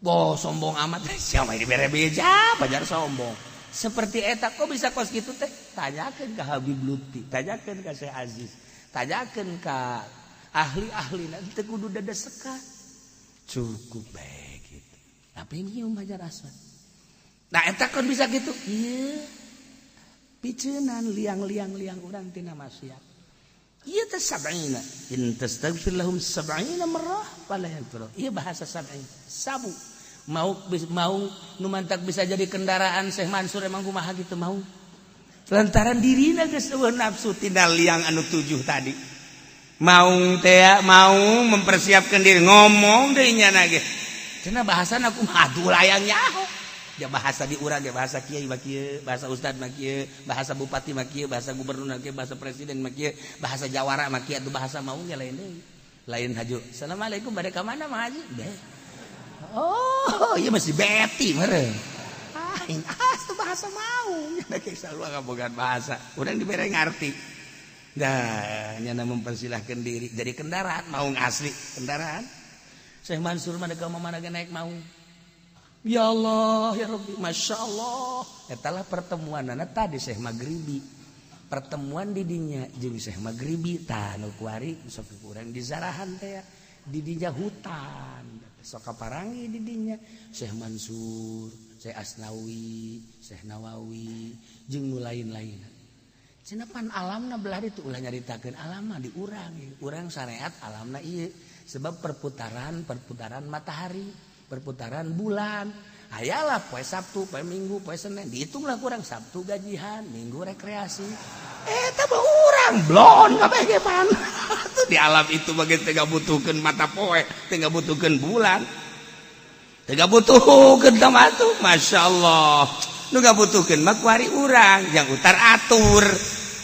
Boh sombong amat sia mah dibere beja pajar sombong. Seperti eta kok bisa kos gitu teh tanyakeun ka Habib Lutfi, tanyakeun ka Syekh Aziz, tanyakeun ka ahli-ahli teu kudu dadeseka. Cukup bae gitu. Tapi nyium Hajar Aswad. Nah eta kan bisa gitu. Ieu piceunan liang-liang-liang urang tina maksiat. Ieu teh sab'ina. In tastaghfir lahum sab'ina marrah fala yaghfir. Ieu bahasa sab'in. Sabu. Mau nu mantak bisa jadi kendaraan Syekh Mansur emang kumaha gitu mau lantaran dirina geus eueuh nafsu tina liang anu 7 tadi maung teh mau mempersiapkan diri ngomong deui nya ge cenah bahasana kumaha atuh layang nyaho dia bahasa di urang ge bahasa kiai mah kieu bahasa ustad mah kieu bahasa bupati mah kieu bahasa gubernur mah kieu bahasa presiden mah kieu bahasa jawara mah kieu atuh bahasa maung ge lain deui lain haju assalamualaikum bade ka mana mah haji beh. Oh, iya masih beti meureun. Ah, itu bahasa mau. Nya ge sarua kabogaan bahasa. Urang dibere ngarti. Dah, nyana mempersilahkan diri jadi kendaraan maung asli, kendaraan. Syekh Mansur mah ka mana ge naik maung. Ya Allah, ya Rabbi, Masya Allah. Eta lah pertemuanana tadi Syekh Maghribi. Pertemuan di dinya jeung Syekh Maghribi tah nu kuari sok urang di zarahan teh di dinya hutan. Sok kaparangi di dinya Syekh Mansur, Syekh Asnawi, Syekh Nawawi jeung nu lain-lain. Cenah pan alamna belah ditu ulah nyaritakeun alamna di urang, urang syariat alamna ieu sebab perputaran matahari, perputaran bulan. Ayalah poe Sabtu, poe Minggu, poe Senin, dihitunglah kurang Sabtu gajihan, Minggu rekreasi. Eta mah urang blon kabeh ge pan. Di alam itu bagi teu ngabutuhkeun mata poe, teu ngabutuhkeun bulan. Teu ngabutuhkeun tah atuh, masyaallah. Nu ngabutuhkeun mah kuari urang yang utar atur.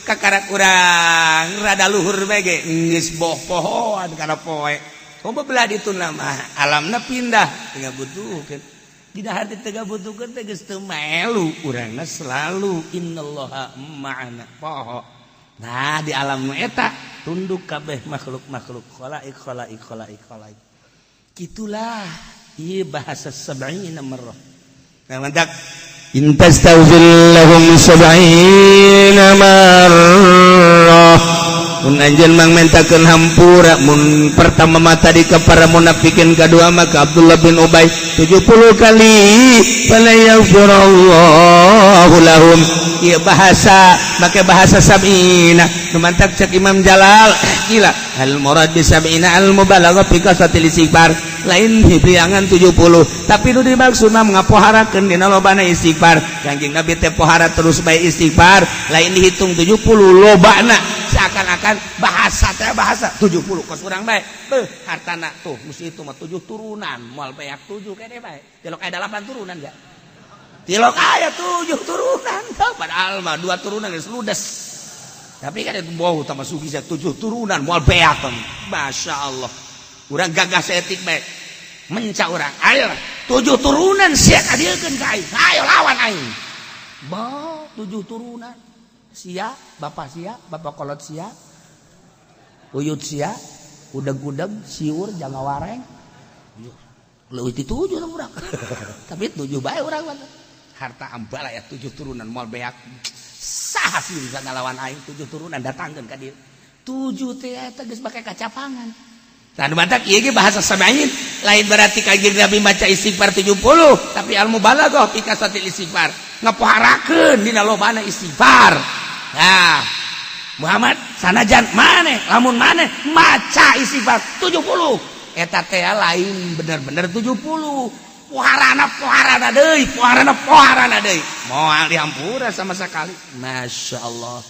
Kakarak urang rada luhur bae ge geus boh pohoan kana poe. Komo belah ditu mah alamna pindah teu ngabutuhkeun. Dina hati teu ngabutuhkeun teh geus teu melu urangna selalu innallaha ma'ana poho. Nah di alam nu eta tunduk kabeh makhluk-makhluk khalaik khalaik khalaik khalaik. Kitulah ieu bahasa sab'ina marrah. Nah mantak in tastaghfir lahum sab'ina marrah. Mun anjeun mang mentakeun hampura mun pertama mah tadi ka para munafikin kadua mah ka Abdullah bin Ubay 70 kali fala yaghfirullahu lahum. Ieu bahasa make bahasa sab'ina nu mantak cek Imam Jalal gila al murad bi sab'ina al mubalaghah fi kasratil istighfar lain hibiangan 70 tapi nu dimaksud mah ngapoharakeun dina lobana istighfar. Kangjeng Nabi teh pohara terus bae istighfar lain dihitung 70 lobana seakan-akan bahasa teh bahasa 70 kos urang bae beuh hartana tuh mesti itu mah 7 turunan moal beak 7 kene bae tilok aya 8 turunan ga tilok aya 7 turunan padahal mah 2 turunan geus ludes tapi kan itu bau tambah sugih 7 turunan moal beak. Masya Allah urang gagah saeutik bae menca urang ayo 7 turunan sia kadieukeun ka aing ayo lawan aing bau 7 turunan sia bapak kolot sia uyut sia udeg-udeg siur jangan wareng Leuwih ti 7 urang, tapi 7 bae urang mah. Harta ambal aya 7 turunan moal beak. Saha sih bisa ngalawan aing 7 turunan datangkeun ka dieu. 7 teh eta geus make kacapangan. Tah nu matak ieu ge bahasa samain, lain berarti Kanjeng Nabi maca istighfar 70, tapi al mubalaghah fi kasratil istighfar, ngapoharakeun dina lobana istighfar. Nah, Muhammad sanajan maneh lamun maneh maca istighfar 70, eta teh lain bener-bener 70. Poharana poharana deui, poharana poharana deui. Moal dihampura sama sekali. Masya Allah.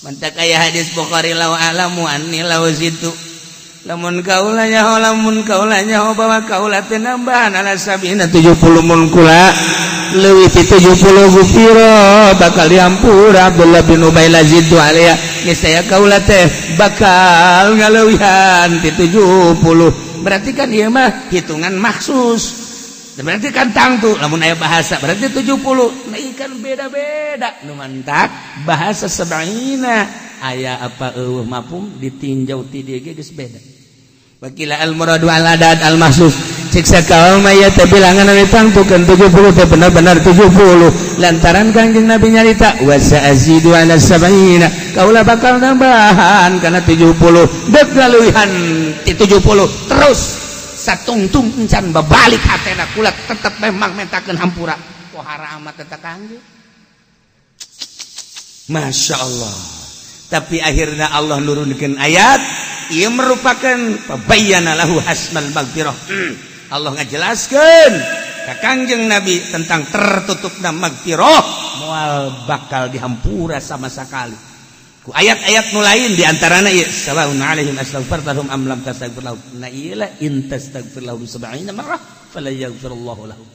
Mantak aya hadis Bukhari, "Law a'lamu anni law zidtu," lamun kaula nyaho, lamun kaula nyaho bahwa kaula teh nambahan ala sab'ina 70, mun kula leuwih ti 70, gufira bakal dihampura Abdullah bin Ubay, la zidtu alaiha, niscaya kaula teh bakal ngaleuwihan ti 70. Berarti kan ieu mah hitungan maksus, berarti kan tangtu lamun aya bahasa berarti 70. Nah, ikan beda-beda, nu mantak bahasa sab'ina aya apa eueuh mafhum ditinjau ti dieu ge geus beda. Wakila al muradu al adad al mahsus, cek sakaum aya teh bilangan anu ditangtukeun 70 teh benar-benar 70, lantaran Kanjeng Nabi nyarita, "Wa sa'azidu ala sab'ina," kaula bakal nambahan kana 70, dek ngaleuwihan ti 70 terus satungtung encan babalik hatena kula tetep memang mentakeun hampura. Pohara amat eta Kangjeng, Masya Allah. Tapi akhirnya Allah nurunkan ayat. Ia merupakan bayyana lahu hasmal magfirah. Allah ngajelaskeun ka Kangjeng Nabi tentang tertutupna magfirah, moal bakal dihampura sama sekali. Ku ayat-ayat nu lain di antarana ieu, "Sawaun alaihim astaghfarta lahum am lam tastaghfir lahum." Nah, ieu lah, "In tastaghfir lahum 70 marrah fala yaghfirullahu lahum."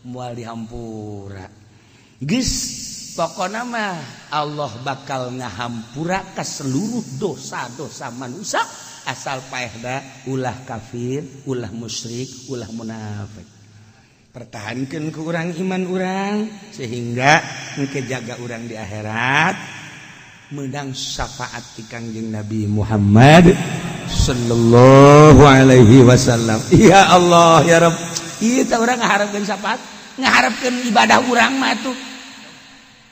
Moal dihampura. Geus pokokna mah Allah bakal ngahampura ke seluruh dosa-dosa manusia asal paehna ulah kafir, ulah musyrik, ulah munafik. Pertahankan ke urang iman urang sehingga engke jaga urang di akhirat menang syafaat ti Kangjeng Nabi Muhammad sallallahu alaihi wasallam. Ya Allah ya Rabb. Ieu teh urang ngaharepkeun syafaat, ngaharepkeun ibadah urang mah tuh.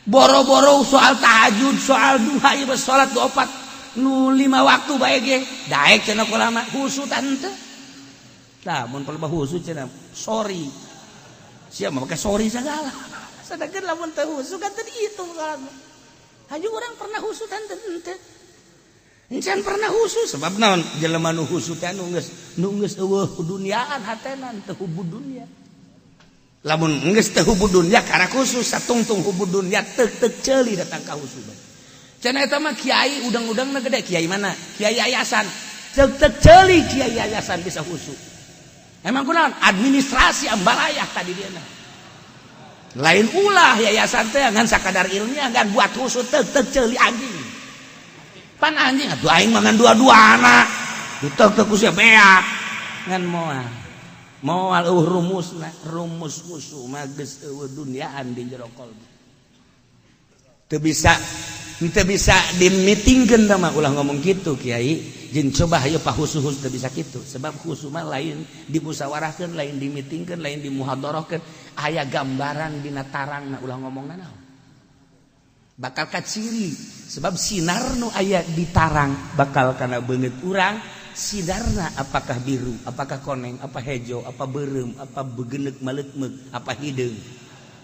Boro-boro soal tahajud, soal duha, ieu salat opat nu 5 waktu bae ge daek cenah kulama khusu tante. Tah mun pelebah khusu cenah sorry. Sia mah make sorry segala. Sedangkan lamun teu khusu kan teu dihitung salat. Haju urang pernah khusu tante henteu. Encan pernah khusu, sebab naon? Jelema nu khusu teh nu geus eueuh duniaan hatena, teu hubud dunia. Lamun geus teu hubud dunia karena khusus satungtung hubud dunia tek tek ceuli datang ka khusu. Cenah eta mah kiai udang-udangna gede, kiai mana? Kiai yayasan. Tek tek ceuli kiai yayasan bisa khusu. Emang kunaon? Administrasi ambalayah tadi dia. Lain ulah yayasan teh ngan sakadar ilmiah, ngan buat khusu tek tek ceuli anjing. Pan anjing atuh aing mah ngan dua-dua anak. Ditek tek ku sia beak. Ngan moal. Moal eueuh rumusna, rumus khusu mah geus eueuh duniaan di jero kolbu. Teu bisa dimitingkeun mah, ulah ngomong kitu kiai. Jeung coba hayu pahusu-husu teu bisa kitu, sebab khusu mah lain dimusyawarahkeun, lain dimitingkeun, lain dimuhadharahkeun, aya gambaran dina tarangna, ulah ngomong naon. Bakal kaciri sebab sinar nu aya di tarang bakal kana beungeut urang, sinarna apakah biru, apakah koneng, apa hejo, apa beureum, apa begeneuk maleukmeuk, apa hideung.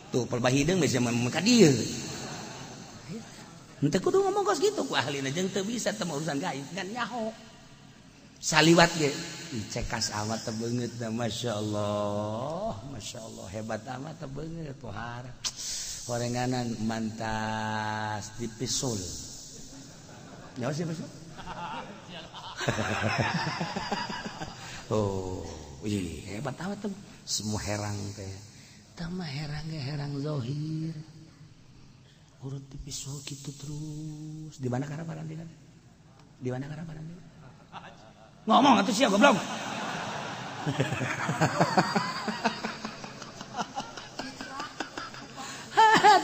Tuh pelbah hideung bisa mah ka dieu. Henteu kudu ngomong kos gitu ku ahlina jeung teu bisa teu urusan gaib ngan nyaho. Saliwat ge cekas amat teu beungeut, Masya Allah, Masya Allah, hebat amat teu beungeut pohara. Horenganan mantas di pisul. Nyawa sih pisul? Oh, ih, hebat amat tuh. Semua herang teh. Tah mah herang ge herang zohir. Urut di pisau gitu terus. Di mana karaparan di? Di mana karaparan di? Ngomong atuh sia goblok.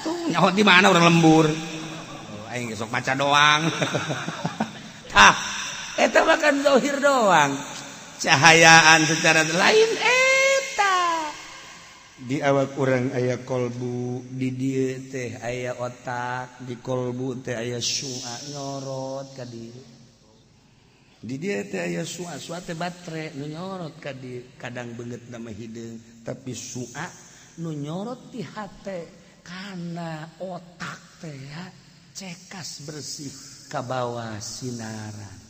Tuh nyaho di mana orang lembur. Oh, aing sok maca doang. Tah, eta mah kan zohir doang. Cahayaan secara lain eta. Di awak urang aya kolbu, di dieu teh aya otak, di kolbu teh aya sua nyorot ka dieu. Di dieu teh aya sua, sua teh batre nu nyorot ka dieu. Kadang beungeut nama hideung, tapi sua nu nyorot di hate kana otak teh ya cekas bersih ka bawah sinaran.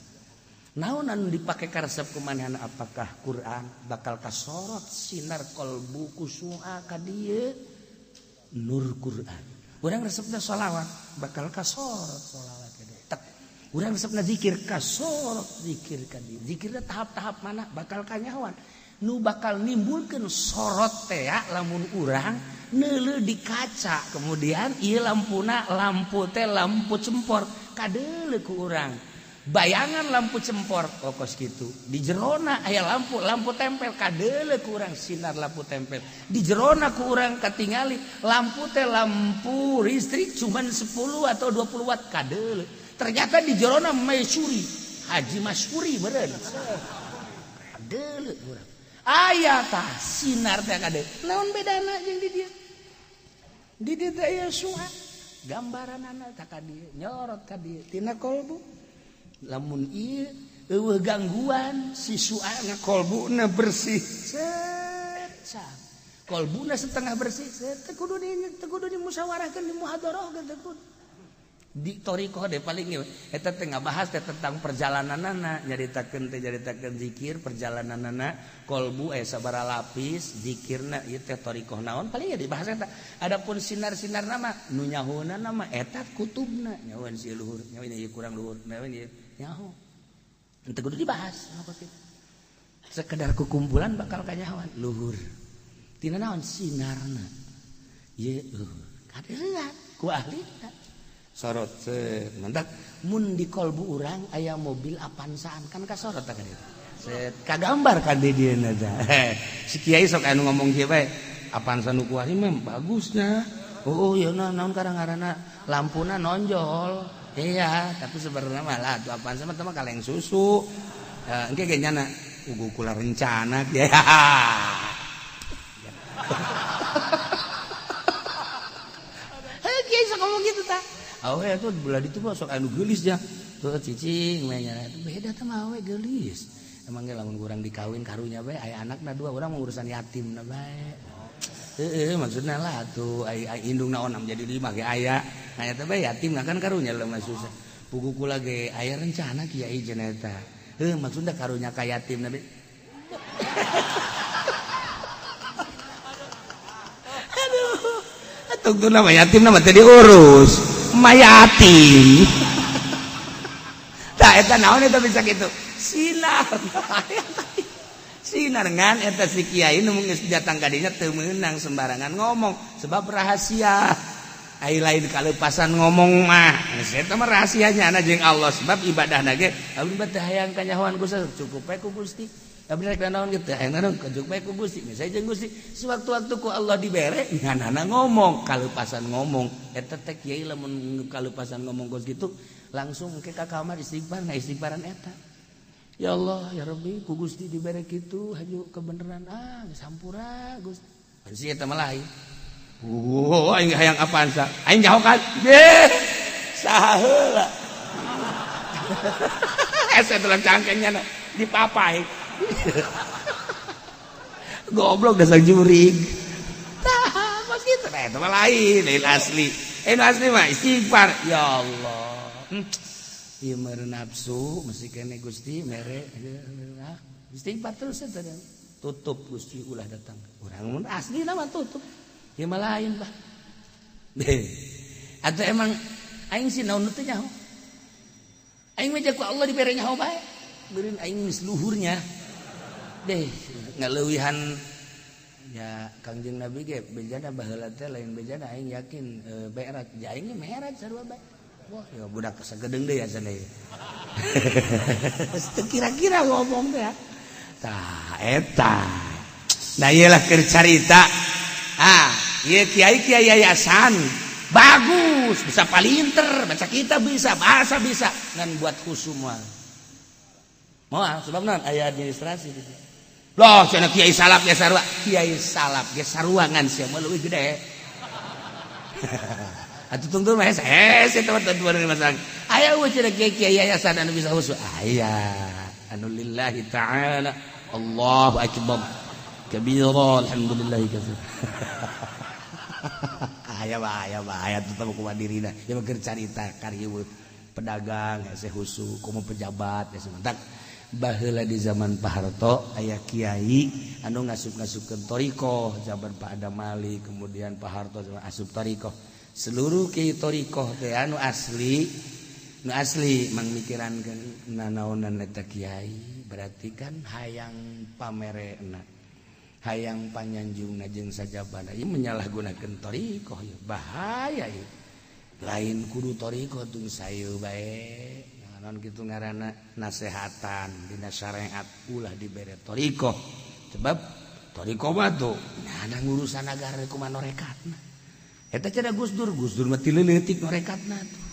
Naon anu dipake karesep kumanehna, apakah Quran bakal kasorot sinar kolbu ku sua ka dieu nur Quran. Urang resepna sholawat bakal kasorot sholawat ka dieu. Tek. Urang resepna zikir kasorot zikir ka dieu. Zikirna tahap-tahap mana bakal kanyahoan. Nu bakal nimbulkeun sorot teh ya lamun urang neuleuh di kaca kemudian ieu lampuna lampu teh lampu cempor kadeuleu ku urang. Bayangan lampu cempor kokos gitu di jerona aya lampu lampu tempel kadeuleu ku urang sinar lampu tempel di jerona ku urang katingali lampu teh lampu listrik cuman 10 atau 20 watt kadeuleu ternyata di jerona Masyuri Haji Masyuri meureun kadeuleu urang aya tah sinar teh kadeuleu naon bedana jeung di dieu teh aya sua gambaranana tah ka dieu nyorot ka dieu tina kolbu. Lamun ieu eueuh gangguan si suana kolbuna bersih set kolbuna setengah bersih set teu kudu di musyawarahkeun di muhadharahkeun teu kudu di thariqah deh paling eta teh ngabahas teh tentang perjalananana nyaritakeun teh nyaritakeun zikir perjalananana kolbu aya sabaraha lapis zikirna ieu teh thariqah naon paling ya dibahas eta. Adapun sinar-sinar nama nu nyahouna nama eta kutubna nyahoan si luhur nyahoan ieu kurang luhur nyahoan ieu nyaho teu kudu dibahas sekedar kukumpulan bakal kanyahoan luhur tina naon sinarna ieu luhur kadeuleuan ku ahlina sorot set mantak mun di kolbu urang aya mobil Avansaan kan kasorot tah ka dieu set kagambar ka di dieu teh si kiai sok anu ngomong kieu bae Avanza nu kuari mah bagusnya oh ieu naon karang-ngaranna lampuna nonjol iya tapi sebenarnya mah lah tuh Avanza mah teh kaleng susu engke ge nyana ugu kula rencana kiai. Heuh kiai sok ngomong kitu tah. Awe tuh belah ditu mah sok anu geulis nya. Tuh cicing we nya itu beda teh mah awe geulis. Emang ge lamun urang dikawin karunya bae aya anakna dua urang mah urusan yatimna bae. Heeh maksudna lah tuh aya indungna onam jadi 5 ge aya. Nah eta bae yatim kan karunya lemah susah. Pugu kula ge aya rencana kiai cenah eta. Heuh maksudna karunya ka yatimna bae. Aduh. Atuh tuna mah yatimna mah teu diurus. Mayatim. Tah eta naon eta bisa kitu? Sinar. Sinar ngan eta si kiai nu geus datang ka dinya teu meunang sembarangan ngomong sebab rahasia. Ai lain kaleupasan ngomong mah. Geus eta mah rahasianya ana jeung Allah sebab ibadahna ge abdi mah teu hayang kanyahoan ku cukup bae ku Gusti. Abdi rek naon ge teu hayang naon cukup bae ku Gusti. Geus saya jeung Gusti sewaktu-waktu ku Allah dibere nganana ngomong kaleupasan ngomong. Eta teh kiai lamun kaleupasan ngomong kos kitu langsung ke ka kamar istighfar na istighfaran eta. Ya Allah ya Rabbi ku Gusti dibere kitu haju kebenaran ah geus hampura Gusti. Pan si eta mah lain. Aing hayang apaan sa? Aing nyaho kan? Deh. Saha heula. Hese tulang cangkengnya dipapai. Goblok dasar jurig. Tah, kos kitu teh eta mah lain, lain asli. Lain asli mah istighfar. Ya Allah. Ieu mere nafsu mesti kene Gusti mere istighfar terus eta tutup Gusti ulah datang. Urang mun asli mah tutup. Ieu mah lain bah. Atau emang aing sih naon teh nyaho. Aing mah ku Allah dibere nyaho bae. Beureun aing geus luhurnya. Deh ngaleuwihan ya Kangjeng Nabi ge bejana baheula teh lain bejana aing yakin berat. Ja aing ge merat sarua bae. Wah, ya budak sagedeung deui asa deui. Teu kira-kira ngomong teh. Tah eta. Nah ieu lah keur carita. Ah, ieu kiai-kiai yayasan bagus, bisa palinter, baca kitab bisa, bahasa bisa, ngan buat khusus moal. Moal sebab naon aya administrasi gitu. Loh, cenah kiai salaf ge sarua. Kiai salaf ge sarua ngan sia mah leuwih gede. Atuh tungtung mah hese eta mah tuan masalah. Aya eueuh cenah kiai yayasan anu bisa khusyuk. Aya anu lillahi ta'ala. Allahu akbar. Kabira alhamdulillah katsir. Aya bahaya bahaya tetep kumaha dirina. Ya mah keur carita kariweuh pedagang hese khusyuk, komo pejabat hese mantak. Baheula di zaman Pak Harto aya kiai anu ngasup-ngasupkeun thariqah zaman Pak Adam Malik, kemudian Pak Harto asup thariqah. Seluruh kiai thariqah teh anu asli, nu asli mangmikirankeun nanaonan eta kiai, berarti kan hayang pamerena, hayang panyanjungna jeung sajabana, ieu menyalahgunakeun thariqah ieu bahaya ieu. Lain kudu thariqah tung saeu bae. Non kitu ngaranna nasehatan dina syariat ulah dibere thariqah. Sebab thariqah mah tuh nah ada ngurusan nagara kumaha norekatna. Eta cenah Gus Dur, Gus Dur mah ti leutik norekatna tuh.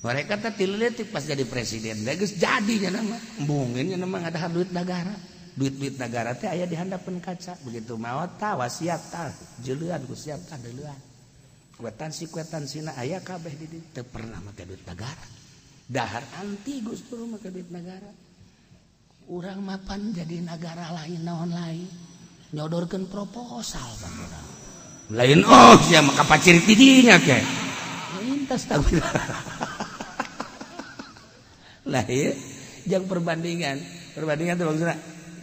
Norekat teh ti leutik pas jadi presiden da geus jadi nya mah. Embungeun nya mah ngadahar duit nagara. Duit-duit nagara teh aya di handapeun kaca. Begitu maot tah wasiat tah jeulean ku siap tah deuleuan. Kwetansi-kwetansina aya kabeh di dieu teu pernah make duit nagara. Dahar anti Gus Dur make duit negara. Urang mapan jadi negara lain naon lain nyodorkeun proposal bang urang. Lain oh sia maka pacir ti dinya ke. Lintas tawil. Lah ieu jang perbandingan. Perbandingan teh maksudna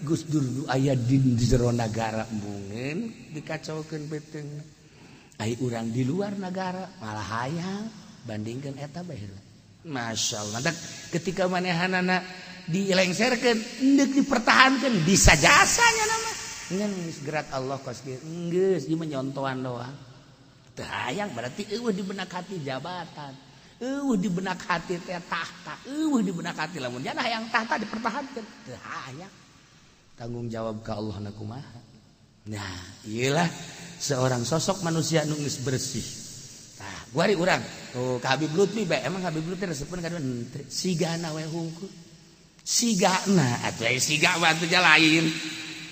Gus Dur nu aya di jero nagara embungeun dikacaukeun beuteung. Ai urang di luar nagara malah hayang bandingkeun eta bae heula. Masya Allah. Mantak ketika manehanana dilengserkeun, endek dipertahankan bisa jasanya nama. Ngan gerak Allah kos kieu. Geus ieu mah nyontoan doang. Teu hayang berarti eueuh di benak hati jabatan. Eueuh di benak hati teh tahta. Eueuh di benak hati lamun jana hayang tahta dipertahankeun. Teu hayang. Tanggung jawab ka Allah na kumaha. Nah, iyalah seorang sosok manusia nu geus bersih. Tah, guari urang. Oh, ka Habib Lutfi bae. Emang Habib Lutfi resepeun ka henteu. Sigana we hungkul. Sigana atuh aya siga mah atuh lain.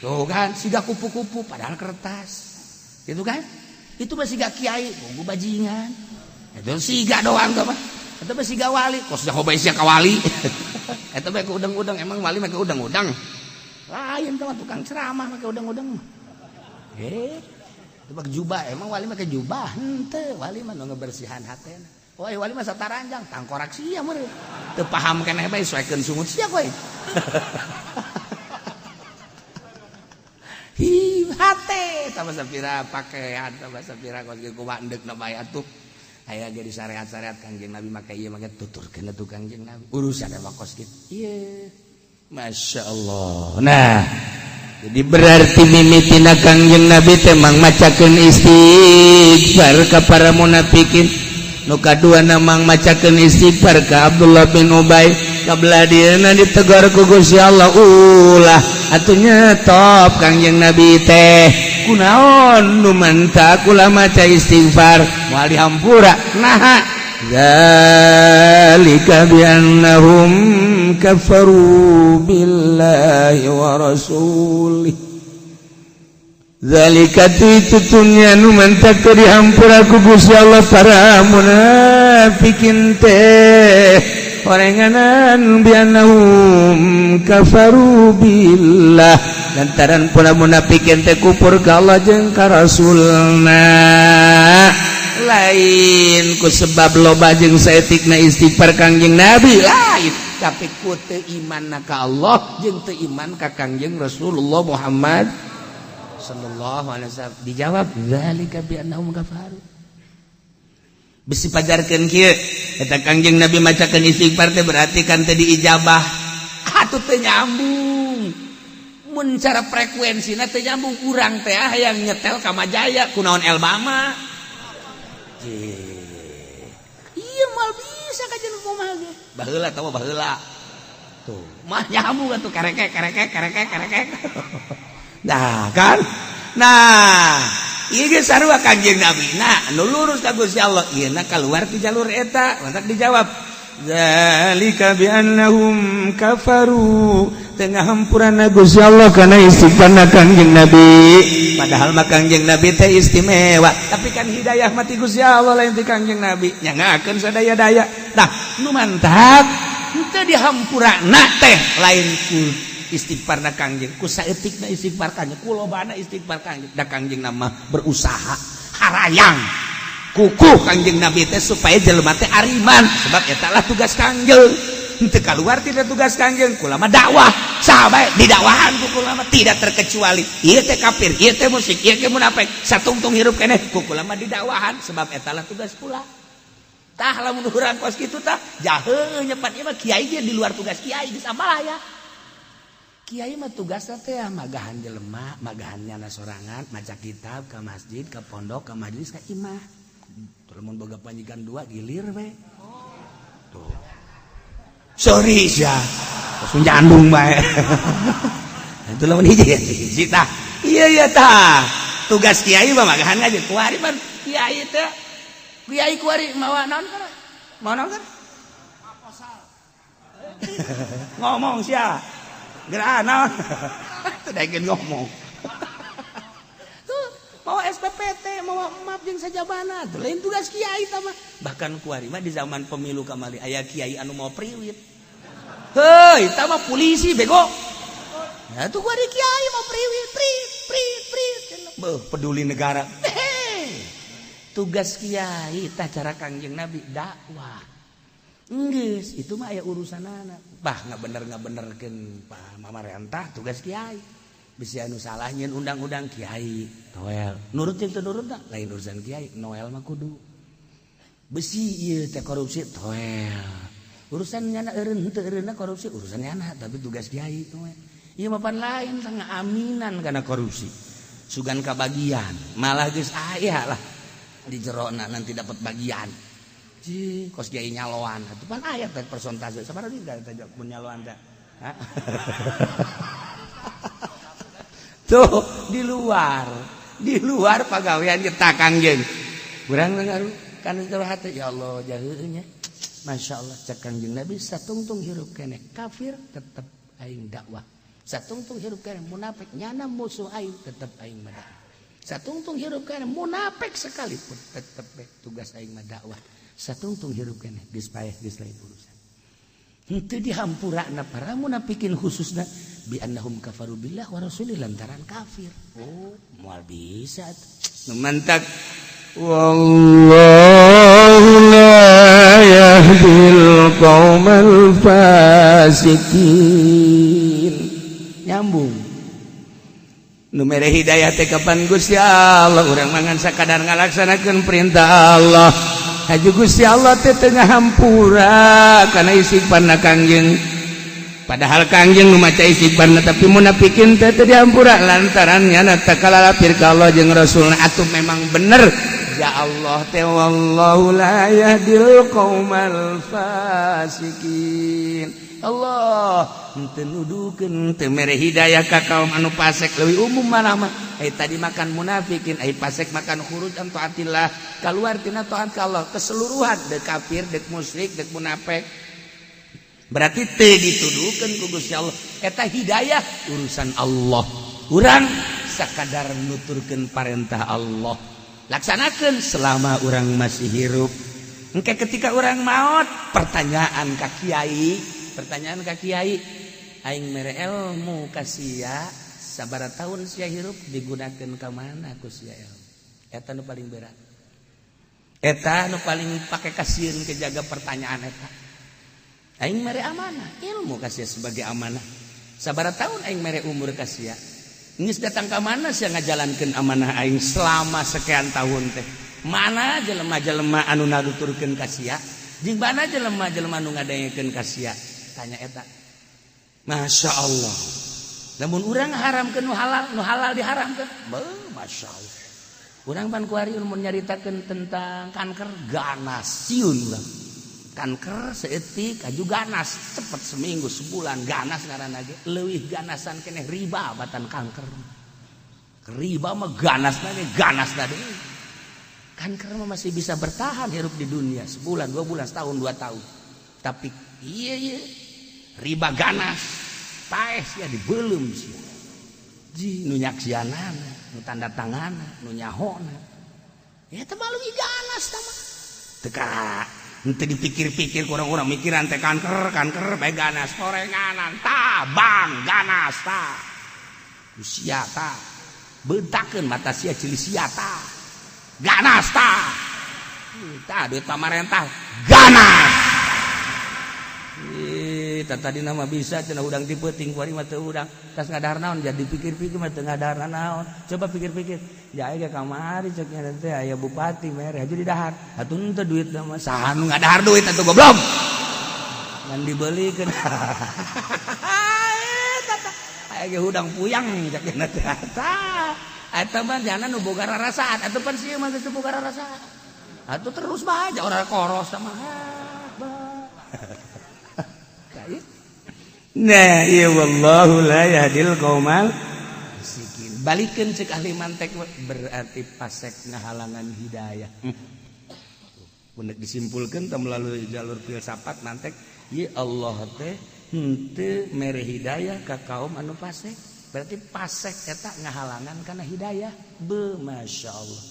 Tuh kan, siga kupu-kupu padahal kertas. Gitu kan? Itu mah siga kiai, bumbu bajingan. Itu siga doang tuh mah. Eta mah siga wali, kos jaho bae sia ka wali. Eta mah udang-udang, emang wali mah udang-udang. Lain tuh tukang ceramah make udang-udang mah. Itu mah jubah, emang wali make jubah? Henteu, wali mah nu ngebersihan hatena. Oh, wali mah sataranjang, tangkorak sia meureun. Teu paham keneh bae suekeun sungut sia kowe. Hi, hate tambah sapira pakaian, tambah sapira kos kieu kumaha endeukna bae atuh. Aya ge di syariat-syariat Kangjeng Nabi make ieu make tuturkeun atuh Kangjeng Nabi. Urusan mah kos kitu. Ieu. Masya Allah. Nah, jadi berarti mimitina Kangjeng Nabi teh mang macakeun istighfar ka para munafikin. Nu kaduana mang macakeun istighfar ka Abdullah bin Ubay. Kabelah dieuna ditegur ku Gusti Allah, ulah atuh nyetop Kangjeng Nabi teh. Kunaon nu manta kula maca istighfar moal dihampura. Naha zalika bi annahum kafaru billahi wa rasulih. Zalika itu tunya nu mantak teu dihampura ku Gusti Allah para munafikin teh orenganan bi annahum kafaru billah lantaran pula munafikin teh kufur ka Allah jeung ka Rasulna. Lain ku sebab loba jeung saeutikna istighfar Kangjeng Nabi lain, tapi ku teu iman ka Allah jeung teu iman ka Kangjeng Rasulullah Muhammad sallallahu alaihi wasallam. Dijawab zalika bi annahum kafaru. Bisi pajarkeun kieu eta Kangjeng Nabi macakeun istighfar teh berarti kan teu diijabah. Atuh teu nyambung. Mun cara frekuensina teu nyambung, urang teh hayang nyetel ka Majaya kunaon Elbama. Iya mal bisa kajian kumaha ge. Baheula tahu baheula. Tuh, mah nyambung atuh karekek karekek karekek karekek. Nah, kan? Nah, ieu ge sarua Kangjeng Nabi. Nah, anu lurus ka Gusti Allah, ieu na kaluar ti jalur eta, mantak dijawab. Zalika bi annahum kafaru tengah hampurana Gusti Allah kana istighfarna Kangjeng Nabi. Padahal mah Kangjeng Nabi teh istimewa, tapi kan hidayah mati Gusti Allah lain ti Kangjeng Nabi. Nyangakeun sadaya-daya. Tah, nu mantap henteu dihampurana teh lain ku istighfarna Kangjeng, ku saeutikna istighfar Kangjeng, ku lobana istighfar Kangjeng. Da Kangjeng nama berusaha harayang kuku Kangjeng Nabi teh supaya jelema teh ariman, sebab eta lah tugas Kangjeng. Henteu kaluar tidak tugas Kangjeng, kulama dakwah sahabat didakwahan ku kulama tidak terkecuali ieu teh kafir, ieu teh musyrik, ieu teh munafik, satungtung hirup keneh ku kulama didakwahan, sebab eta lah tugas kula. Tah lamun urang kos kitu tah jahe nyepat ieu mah kiai ge di luar tugas kiai geus amalaya. Kiai mah tugasna teh magahan jelema, magahan nyana sorangan, maca kitab ka masjid, ka pondok, ka majelis, ka imah. Lamun boga panjikan dua gilir we. Tuh. Sorry sia. Langsung jandung bae. Itu lamun hiji hiji tah. Iya iya tah. Tugas kiai mah magahan ngaji. Kuari mah kiai teh. Kiai kuari mawa naon kana? Mawa naon kana? Ngomong sia. Gerak naon? Teu daekeun ngomong. Tuh, mawa SPPT, mawa map jeung sajabana. Tuh lain tugas kiai tah mah. Bahkan kuari mah di zaman pemilu kamari aya kiai anu mau priwit. Heuy, eta mah polisi bego. Nah, tuh kuari kiai mau priwit, pri pri pri. Beuh, peduli negara. Hei. Tugas kiai tah cara Kangjeng Nabi dakwah. Enggeus, itu mah aya urusanana. Bah, ngabener-ngabenerkeun Pak pamarentah tugas kiai. Bisi anu salah nyieun undang-undang kiai, toel. Nurut jeung teu nurut tah lain urusan kiai, noel mah kudu. Besi ieu teh korupsi toel. Urusan nyana eureun henteu eureunna korupsi urusan nyana, tapi tugas kiai toel. Ieu mah pan lain tengah aminan kana korupsi. Sugan kabagian, malah geus aya lah di jerona nanti dapat bagian. Cih, kos kiai nyaloan. Atuh pan aya teh persentase. Sabaraha duit teh mun nyaloan teh? Tuh, di luar pagawean kita Kangjeng. Urang ngaru kan jero hati ya Allah jaheunya. Masya Allah cek Kangjeng Nabi satungtung hirup keneh kafir tetep aing dakwah. Satungtung hirup keneh munafik nyana musuh aing tetep aing mah dakwah. Satungtung hirup keneh munafik sekalipun tetep tugas aing mah dakwah. Satungtung hirup keneh geus paeh geus lain urusan. Henteu dihampurana para munafikin khususna bi annahum kafaru billah wa rasulih lantaran kafir. Oh, moal bisa atuh. Nu mantak wallahu la yahdil qaumal fasikin. Nyambung. Nu mere hidayah teh kapan Gusti Allah, urang mangan sakadar ngalaksanakeun perintah Allah. Haji Gusti Allah teh teu ngahampura kana istighfarna Kangjeng. Padahal Kangjeng nu maca istighfarna tapi munafikin teh teu dihampura lantaran nyana teh kalalapir ka Allah jeung Rasulna. Atuh memang bener ya Allah teh wallahu la yahdil qaumal fasikin. Allah henteu nuduhkeun teu mere hidayah ka kaum anu fasik leuwih umum malah mah. Ai tadi makan munafikin, ai fasik makan khuruj an taatillah, kaluar tina taat ka Allah keseluruhan deuk kafir, deuk musyrik, deuk munafik. Berarti teu dituduhkeun ku Gusti Allah. Eta hidayah urusan Allah. Urang sakadar nuturkeun parentah Allah. Laksanakeun selama urang masih hirup. Engke ketika urang maot, pertanyaan ka kiai, pertanyaan ka kiai, aing mere ilmu ka sia, sabaraha tahun sia hirup digunakeun ka mana ku sia ilmu. Eta nu paling berat. Eta nu paling pake kasieun ke jaga pertanyaan eta. Aing mere amanah, ilmu ka sia sebagai amanah. Sabaraha tahun aing mere umur ka sia. Geus datang ka mana sia ngajalankeun amanah aing selama sekian tahun teh. Mana jelema-jelema anu naruturkeun ka sia, jeung mana jelema-jelema anu ngadengekeun ka sia. Tanya eta. Masya Allah. Namun urang haramkeun nu halal, nu halal diharamkeun. Beuh, Masya Allah. Urang pan kuari mun nyaritakeun tentang kanker ganas sieun urang. Kanker seetik aju ganas, cepet seminggu sebulan ganas ngaranna ge. Leuwih ganasan keneh riba batan kanker. Riba mah ganas lagi, ganas tadi. Kanker mah masih bisa bertahan hirup di dunia sebulan, 2 bulan, setahun, 2 tahun. Tapi iya iya riba ganas, paeh sia, dibelum sia. Ji nu nyaksianana, nu tanda tangan, nu nyahona. Ya teh malu ganas tah mah. Teu henteu dipikir-pikir, kurang-kurang mikiran teh kanker kanker bae ganas orenganan tah, bang ganas tah. Sia tah. Beutakeun mata sia, ceuli sia tah. Ganas tah. Tah duit pamarentah ganas. Ih, tadi nama bisa cenah hudang ti peuting, kuari mah teu hudang. Tas ngadahar naon? Jadi pikir-pikir mah teu ngadahar naon. Coba pikir-pikir. Ya aya kamari cek nya teh aya bupati mere aja di dahar. Atuh henteu duit mah saha nu ngadahar duit atuh, goblok? Ngan dibelikeun. Aya ge hudang puyang cek nya teh. Tah, eta mah jana nu boga rarasaan atuh, pan sieun mah geus boga rarasaan. Atuh terus bae orang koros sama. Nah, iya, wallahu la yahdil qaumal fasikin. Balikeun cek ahli mantek, berarti pasek ngahalangan hidayah. Bener disimpulkan teh melalui jalur filsafat mantek, ya Allah teh henteu mere hidayah ka kaum anu pasek. Berarti pasek eta ngahalangan kana hidayah. Be, Masya Allah.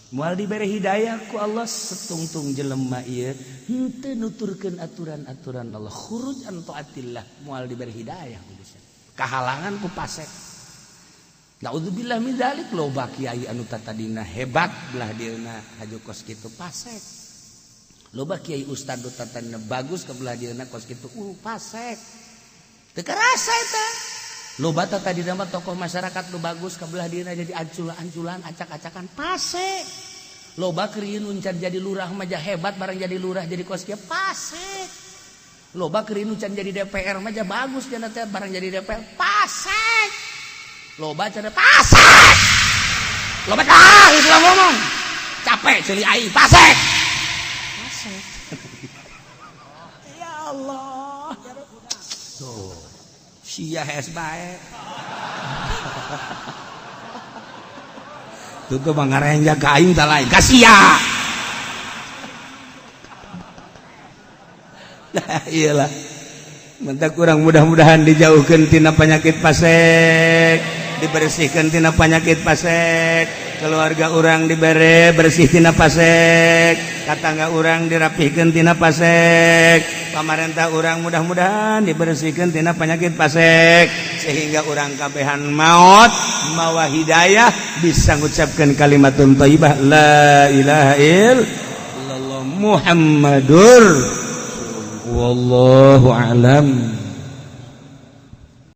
Moal dibere hidayah ku Allah setungtung jelema ieu henteu nuturkeun aturan-aturan Allah, khuruj an taatillah, moal dibere hidayah kahalangan ku pasek. Naudzubillah min dzalik, loba kiai anu tatadina hebat belah dieuna haju kos kitu pasek. Loba kiai ustad nu tatadina bagus ke belah dieuna kos kitu pasek. Teu karasa eta. Loba tadi nama tokoh masyarakat nu bagus ke belah dieuna jadi ancul-anculan, acak-acakan, pasek. Loba krieu nu can jadi lurah mah hebat, barang jadi lurah jadi kos kieu, pasek. Loba krieu nu can jadi DPR mah bagus cenah teh, barang jadi DPR pasek. Loba cenah pasek. Loba ah itu ngomong. Capek ceuli aing, pasek. Pasek. Ya Allah. Tuh. Sia hes bae. Tuh tuh mangarenja ka aing tah lain. Ka sia. Nah, iyalah. Mentak kurang mudah-mudahan dijauhkeun tina penyakit pasek, dibersihkan tina penyakit pasek, keluarga orang dibere bersih tina pasek, katangga orang dirapihkeun tina pasek, pamarentah orang mudah-mudahan dibersihkan tina penyakit pasek, sehingga orang kabehan maut mawa hidayah, bisa ngucapkan kalimatun thayyibah, la ilaha illallah Muhammadur wallahu a'lam.